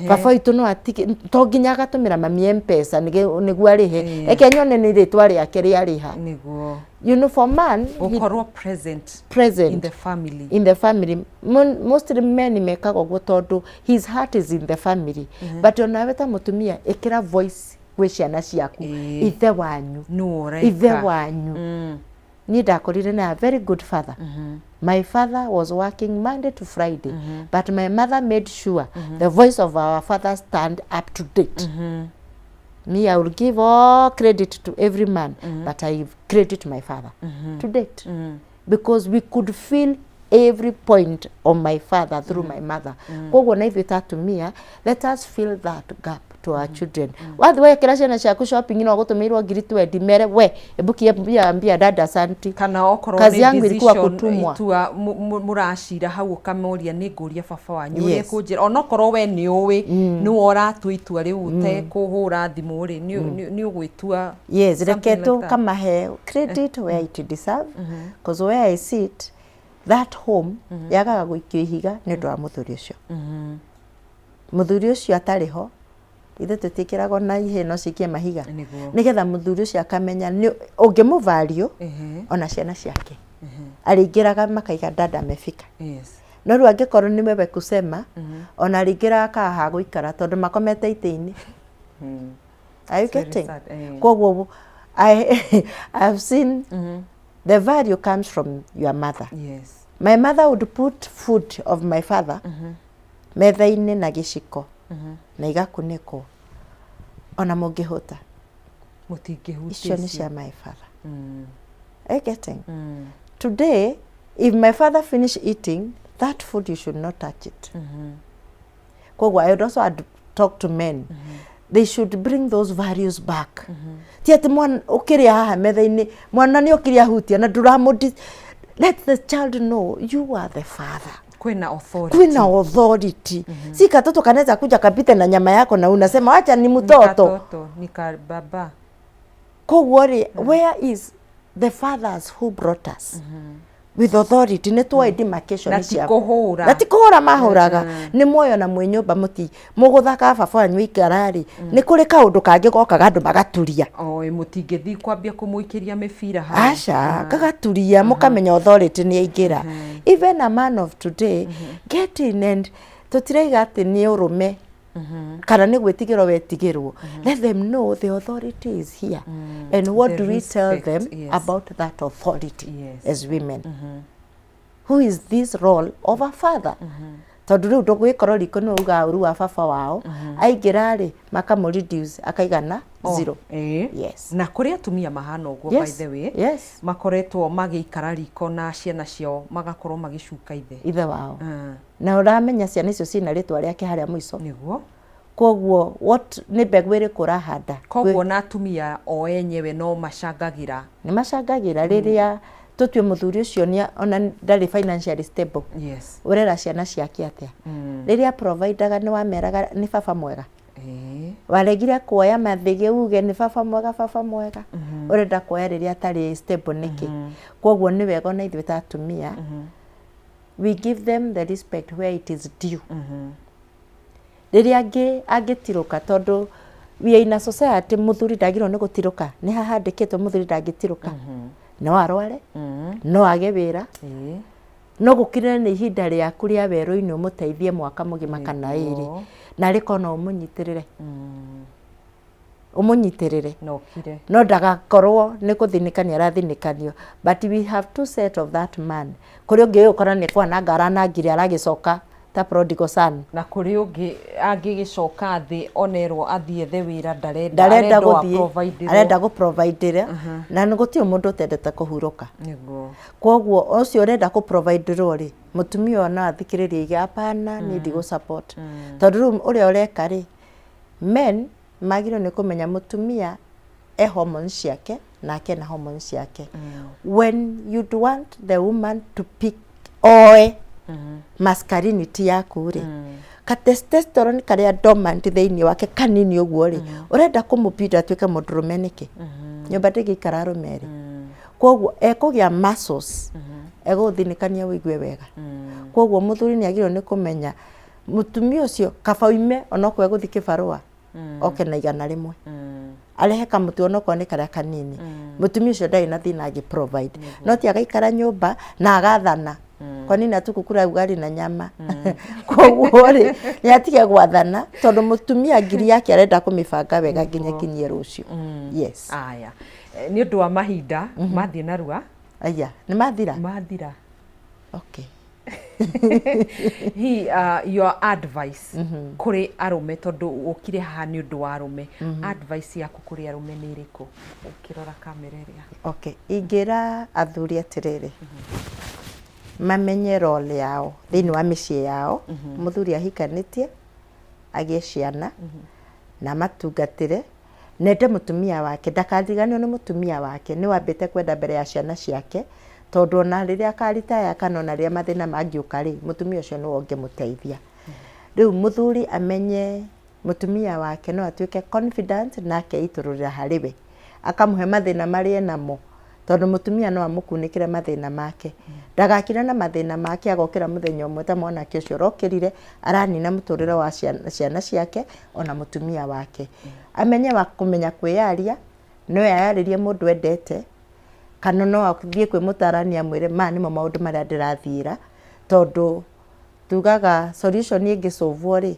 Baba witũ no atige, to nginya agatũmĩra mami M-Pesa nĩguo arĩhe. Reke nyone nĩ rĩtwa rĩake rĩarĩha. Nĩguo. For man, gũkorwo present, present in the family. In the family. Mostly men mekaga ũguo tondũ his heart is in the family. But onawe ta mũtumia, ĩkĩra voice gwĩ ciana ciaku. Ithe wanyu. Nũ ũreka. Ithe wanyu. Niĩ ndakorire na a very good father. My father was working Monday to Friday, but my mother made sure the voice of our father stand up to date. Me, I will give all credit to every man, but I credit my father to date, because we could feel every point of my father through my mother. Koguo na ithuĩ ta atumia, let us fill that gap to our children. Wathiĩ wekĩra ciana ciaku shopping no gũtũmĩirwo 20,000, mere we ebuki ambia dada asanti. Kana okorwo kazi nĩ yangu ilikuwa decision kutumwa. Itua mũracira hau, ũkamoria, "Nĩ ngũria baba wanyu ũrĩa kũnjĩra," onokorwo we nĩ ũĩ nĩwe ũratua itua rĩu ũtekũhũra thimũ rĩ, nĩ ũgwĩtua. Yes, reke Something like that. tukamahe credit where it deserve, because where I sit, that home yagaga gũikio ihiga nĩ ũndũ wa mũthuri ũcio. Mũthuri ũcio atarĩ ho, ithuĩ tũtiĩkĩragwo na ihĩ no cikie mahiga. Nĩgetha mũthuri ũcio akamenya nĩ ũngĩmũvalue, ona ciana ciake arĩingĩraga makaiga, "Dada amefika." No rĩu angĩkorwo nĩ wewe kusema, ona arĩingĩraga kaga ha gũikara tondũ makomete itĩ-inĩ. Are you It's very getting? sad, eh. Koguo I have seen the value comes from your mother. My mother would put food of my father metha-inĩ na gĩciko na igakunĩkwo, ona mũngĩhũta Mũtingĩhutia. Icio nĩ cia my father. Are you getting? Today, if my father finish eating that food, you should not touch it. Koguo I would also talk to men, they should bring those values back. Ti atĩ mwana ũkĩrĩa haha metha-inĩ, mwana nĩ okire ahutia na ndũramũ, let the child know you are the father. Kwĩna authority. Kwĩna authority. Si katoto kanaweza kuja kapite na nyama yako na unasema wacha ni mtoto. Katoto ni ka baba. Koguo rĩ, where is the fathers who brought us with authority? Nĩ tuoĩ demarcation Na ti cia kũhũra. Na ti kũhũra mahũraga, nĩ muoyo na mwĩ nyũmba mũti mũgũthaka baba wanyu ikara rĩ, nĩ kũrĩ kaũndũ kangĩ gokaga andũ magaturia. Oi, mũtingĩthiĩ kwambia kũmũikĩria mĩbira hau. Aca, gagaturia mũkamenya authority nĩ aingĩra. Even a man of today get in and tũtiraiga atĩ nĩ ũrũme kana nĩ gwĩtigĩrwo wetigĩrwo. Let them know the authority is here and what The do we tell respect, them about that authority as women? Who is this role of a father? Tondũ rĩu ndũgwĩkorwo riko nĩ ugaga ũru wa baba wao aingĩra rĩ, makamũ reduce akaigana zero. Yes. Na kũrĩ atumia mahana ũguo, by the way, makoretwo magĩikara riko na ciana ciao magakorwo magĩcuka ithe. Ithe wao. Na ũramenya ciana icio ciĩna rĩtwa rĩake harĩa mũico. Koguo what nĩ mbegũ ĩrĩkũ ũrahanda? Koguo na atumia o enyewe no macangagĩra. Nĩ macangagĩra rĩrĩa tũtue mũthuri ũcio nĩ ona ndarĩ financially stable. Ũrera ciana ciake atĩa? Rĩrĩa providaga nĩ wameraga nĩ baba mwega? Waregire kuoya mathĩgĩ uge nĩ baba mwega, baba mwega. Ũrenda kuoya rĩrĩa atarĩ stable nĩkĩ? Koguo nĩ wega ona ithuĩ ta atumia we give them the respect where it is due. Rĩrĩa angĩtirũka, tondũ we are in a society mũthuri ndagĩrĩirwo nĩ gũtirũka, nĩ hahandĩkĩtwo mũthuri ndangĩtirũka. No arware, no age wĩra, no gũkire nĩ ihinda rĩaku rĩa werũ-inĩ ũmũteithie mwaka mũgima kana ĩrĩ. Na arĩkorwo no ũmũnyitĩrĩre. Ũmũnyitĩrĩre. Na ũkire. No ndagakorwo nĩ gũthinĩkania arathinĩkanio. But we have two set of that man. Kũrĩ ũngĩ ũgũkora nĩ kwananga aranangire aragĩcoka ta prodigal son. Na kũrĩ ũngĩ angĩgĩcoka thĩ onerwo athiĩ ethe wĩra ndarenda. Ndarenda Arenda o gũthiĩ, a-providerwo. Arenda gũproviderwo na nĩ gũtirĩ mũndũ ũtendete kũhurũka. Koguo ũcio ũrenda kũproviderwo rĩ, mũtumia ũyũ no athikĩrĩrie aige hapana, niĩ ndigũ support. Tondũ rĩu ũrĩa ũreka rĩ, men magĩrĩirwo nĩ kũmenya mũtumia e hormones ciake nake ena hormones ciake. When you'd want the woman to pick oe masculinity yaku rĩ, ka testosterone karĩa dormant thĩinĩ wake kanini ũguo rĩ, ũrenda kũmũbinda atuĩke mũndũrũme nĩkĩ? Nyũmba ndĩngĩikara arũme erĩ. Koguo ekũgĩa muscles egũgũthinĩkania ũigue wega. Koguo mũthuri nĩ agĩrĩirwo nĩ kũmenya mũtumia ũcio kaba oime onokorwo egũthiĩ kĩbarũa oke na 100, arehe kamũtu onokorwo nĩ karĩa kanini. Mũtumia ũcio ndarĩ na thĩna angĩ provide, no ti agaikara nyũmba na agathana, kwa nini hatukukula ugali na nyama? Koguo rĩ, nĩ atige gwathana tondũ mũtumia ngiri yake arenda kũmĩbanga wega nginya ĩkinyie rũciũ. Yes. Aya. Nĩ ũndũ wa mahinda mathiĩ narua. Aya, nĩ mathira? Mathira. Okay. Hi, your advice kũrĩ arũme, tondũ ũkire haha nĩ ũndũ wa arũme, advice yaku kũrĩ arũme nĩ ĩrĩkũ ũkĩrora kamera ĩrĩa? Okay, ingĩra athuri atĩrĩrĩ, mamenye role yao thĩinĩ wa mĩciĩ yao. Mũthuri ahikanĩtie agĩe ciana na amatungatĩre nende mũtumia wake, ndakariganĩrwo nĩ mũtumia wake nĩ wambĩte kwenda mbere ya ciana ciake, tondũ ona rĩrĩa akaritaya kana ona rĩrĩa mathĩna mangĩũka rĩ, mũtumia ũcio nĩwe ũngĩmũteithia. Rĩu mũthuri amenye mũtumia wake no atuĩke confident na akeitũrũrĩra harĩ we, akamũhe mathĩna marĩa enamo, tondũ mũtumia no amũkunĩkĩre mathĩna make. Ndagakire na mathĩna make agokĩra mũthenya ũmwe ta mwanake ũcio ũrokĩrire aranina mũtũrĩre wa ciana ciake ona mũtumia wake. Amenye wa kũmenya kwĩyaria, no eyarĩrie mũndũ endete, kana no athiĩ kwĩ mũtarani amwĩre maya nĩmo maũndũ marĩa ndĩrathiĩra, tondũ tugaga solution ĩngĩcũvwo rĩ,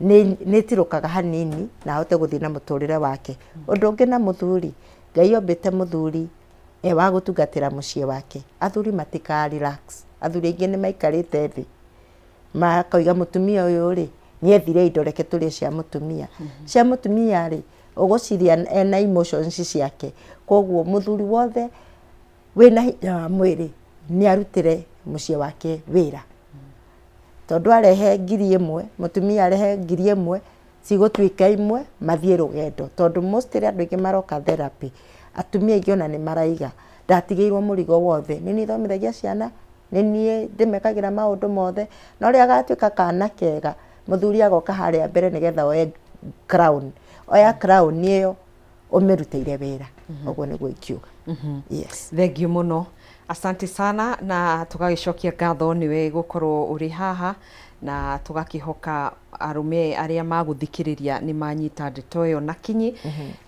nĩ ĩtirũkaga hanini na ahote gũthiĩ na mũtũrĩre wake. Ũndũ ũngĩ na mũthuri, Ngai ombĩte mũthuri e wa gũtungatĩra mũciĩ wake. Athuri matika relax. Athuri aingĩ nĩ maikarĩte thĩ makoiga mũtumia ũyũ rĩ, nĩ ethire indo, reke tũrĩe cia mũtumia. Cia mũtumia rĩ, ũgũcirĩa ena emotions ciake. Koguo mũthuri wothe wĩna hinya wa mwĩrĩ nĩ arutĩre mũciĩ wake wĩra. Tondũ arehe 1000, mũtumia arehe 1000, cigũtuĩka imwe mathiĩ rũgendo. Tondũ mostly andũ aingĩ maroka therapy, atumia aingĩ ona nĩ maraiga ndatigĩirwo mũrigo wothe, nĩ niĩ thomithagia ciana. Nĩ niĩ ndĩmekagĩra maũndũ mothe. Na ũrĩa agatuĩka kana kega, mũthuri agoka harĩa mbere nĩgetha oe crown. Oya crown ĩyo ũmĩrutĩire wĩra. Ũguo nĩguo ingiuga. Yes. Thengiũ mũno, asante sana, na tũgagĩcokia ngatho nĩwe gũkorwo ũrĩ haha, na tũgakĩhoka arũme arĩa magũthikĩrĩria nĩ manyita ndeto ĩyo na kinyi.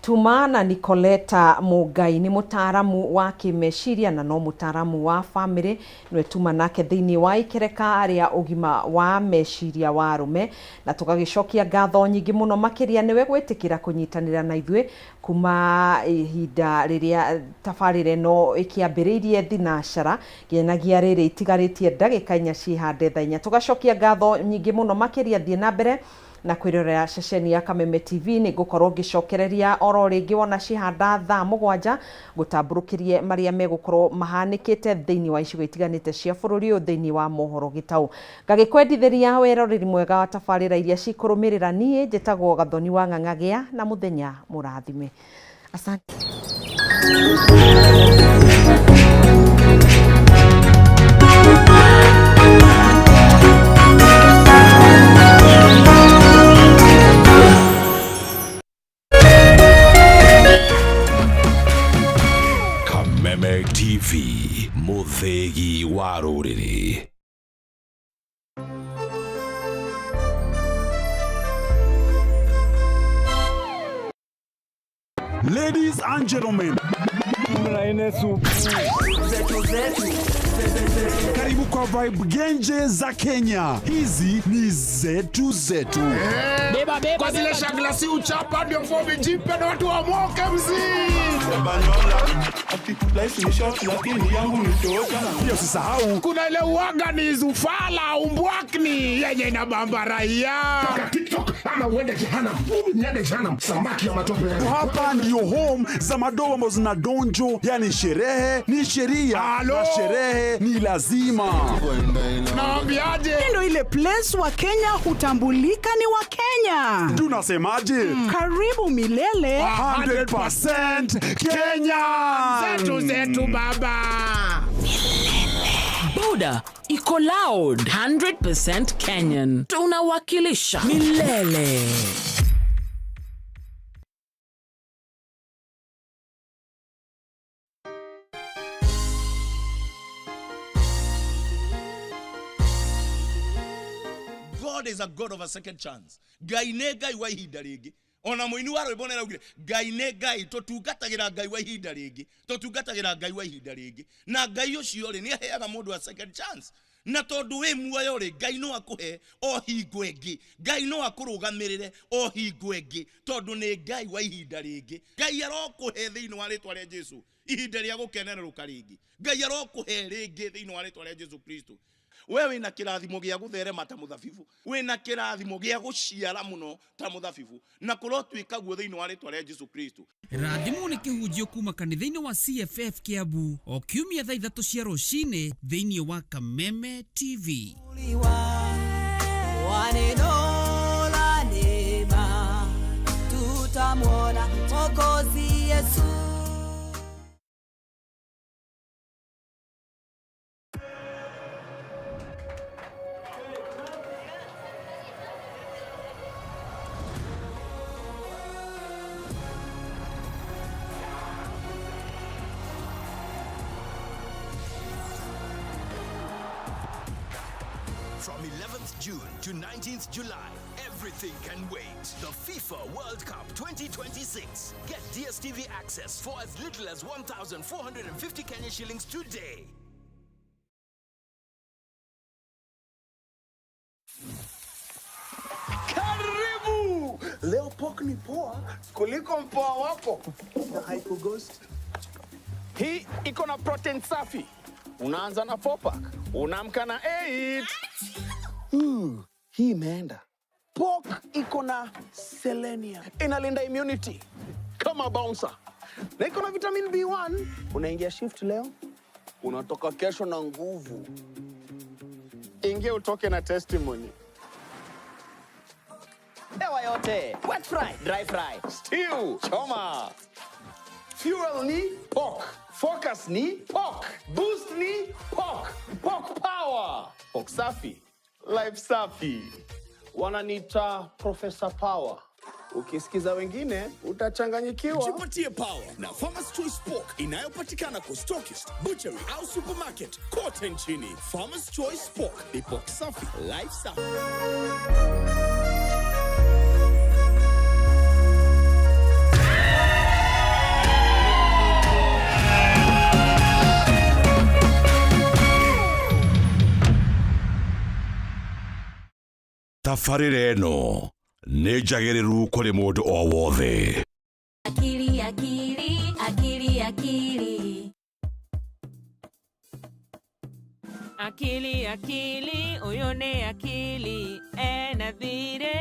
Tuma na Nicoleta Mũngai nĩ mũtaaramu wa kĩmeciria na no mũtaaramu wa famĩlĩ, nĩwe tuma nake thĩinĩ wa ikereka rĩa ũgima wa meciria wa arũme, na tũgagĩcokia ngatho nyingĩ mũno makĩria nĩwe gwĩtĩkĩra kũnyitanĩra na ithuĩ kuma ihinda rĩrĩa tabarĩra ĩno ĩkĩambĩrĩirie thinacara nginyagia rĩrĩ itigarĩtie ndagĩka 4 ciĩhande thaa 4. Tũgacokia ngatho nyingĩ mũno makĩria. Thiĩ na mbere na kwĩrorera ceceni ya Kameme TV, nĩ ngũkorwo ngĩcokereria oro rĩngĩ wona cihanda thaa 7 gũtambũrũkĩrie marĩa megũkorwo mahanĩkĩte thĩinĩ wa icigo itiganĩte cia bũrũri ũyũ thĩinĩ wa mohoro gĩtaũ. Ngagĩkwendithĩria weroreri mwega wa tabarĩra iria cikũrũmĩrĩra. Niĩ njĩtagwo Gathoni wa Ng'ang'agĩa, na mũthenya mũrathime. Asante. Kameme TV, mũthĩgi wa rũrĩrĩ. Ladies and gentlemen, karibu kwa Vibe Genje za Kenya. Hizi ni zetu zetu. Kwa zile shagla si uchapa ndio fomi jipe na watu wamoke mzii. Pia usisahau Kuna ile uaga ni zufala umbwakni yenye inabamba raia. TikTok ama uende jehanamu, niende jehanamu, samaki ya matope. Hapa ndio home za madogo ambazo zina donjo, yani sherehe ni sheria Halo. na sherehe ni lazima. Naambiaje? Ndio ile place wa Kenya hutambulika ni wa Kenya. Tunasemaje? Karibu milele. 100% Kenya. Zetu zetu baba. Boda iko loud, 100% Kenyan. Tunawakilisha milele. God is a God of a second chance. Ngai nĩ Ngai wa ihinda rĩngĩ. Ona mũini wa rwĩmbo nĩaraugire Ngai nĩ Ngai, tũtungatagĩra Ngai wa ihinda rĩngĩ, tũtungatagĩra Ngai wa ihinda rĩngĩ. Na Ngai ũcio rĩ, nĩ aheaga mũndũ a second chance. Na tondũ wĩ muoyo rĩ, Ngai no akũhe o hingo ĩngĩ, Ngai no akũrũgamĩrĩre o hingo ĩngĩ, tondũ nĩ Ngai wa ihinda rĩngĩ. Ngai arokũhe thĩinĩ wa rĩtwa rĩa Jesu ihinda rĩa gũkenerũka rĩngĩ. Ngai arokũhe rĩngĩ thĩinĩ wa rĩtwa rĩa Jesu Kristo. We wĩna kĩrathimo gĩa gũtherema ta mũthabibu, wĩna kĩrathimo gĩa gũciara mũno ta mũthabibu, na kũrotuĩka guo thĩinĩ wa rĩtwa rĩa Jesu Kristo. Rathimwo nĩ kĩhunjio kuma kanitha-inĩ wa CFF Kiambu o kiumia thaa 3 cia rũcinĩ thĩinĩ wa Kameme TV. Neno la neema tutamwona Mwokozi Yesu. From 11th June to 19th July, everything can wait. The FIFA World Cup 2026. Get DSTV access for as little as 1,450 Kenya shillings today. Karibu! Leo pork ni poa kuliko mpoa wako na haikughost. Hii iko na protein safi. Unaanza na 4 pack, unaamka na 8. Hii imeenda. Pork iko na selenium, inalinda immunity kama bouncer, na iko na vitamin B1. Unaingia shift leo, unatoka kesho na nguvu. Ingia utoke na testimony. Hewa yote, wet fry, dry fry, stew, choma. Fuel ni pork, focus ni pork, boost ni pork, pork. Pork safi, life safi. Wananiita Professor Power. Ukisikiza wengine utachanganyikiwa. Jipatie power na Farmers Choice Pork inayopatikana kwa stockist, butchery au supermarket kote nchini. Farmers Choice Pork ni pork safi, life safi. Tabarĩra ĩno nĩ njagĩrĩru kũrĩ mũndũ o wothe. Akili, akili, akili, akili. Akili, akili, ũyũ nĩ akili ena thirĩ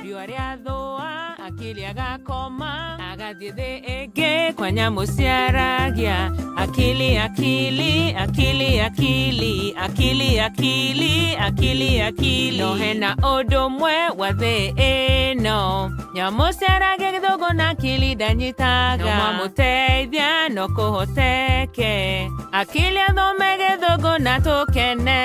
riũa rĩathũa akili agakoma agathiĩ thĩ ĩngĩ kwa nyamũ ciaragia. Akili, akili, akili, akili, akili, akili, akili, akili. No hena ũndũ ũmwe wa thĩ ĩno, nyamũ ciaragia gĩthũngũ na akili ndanyitaga. No mamũteithia no kũhoteke akili athome gĩthũngũ na tũkene.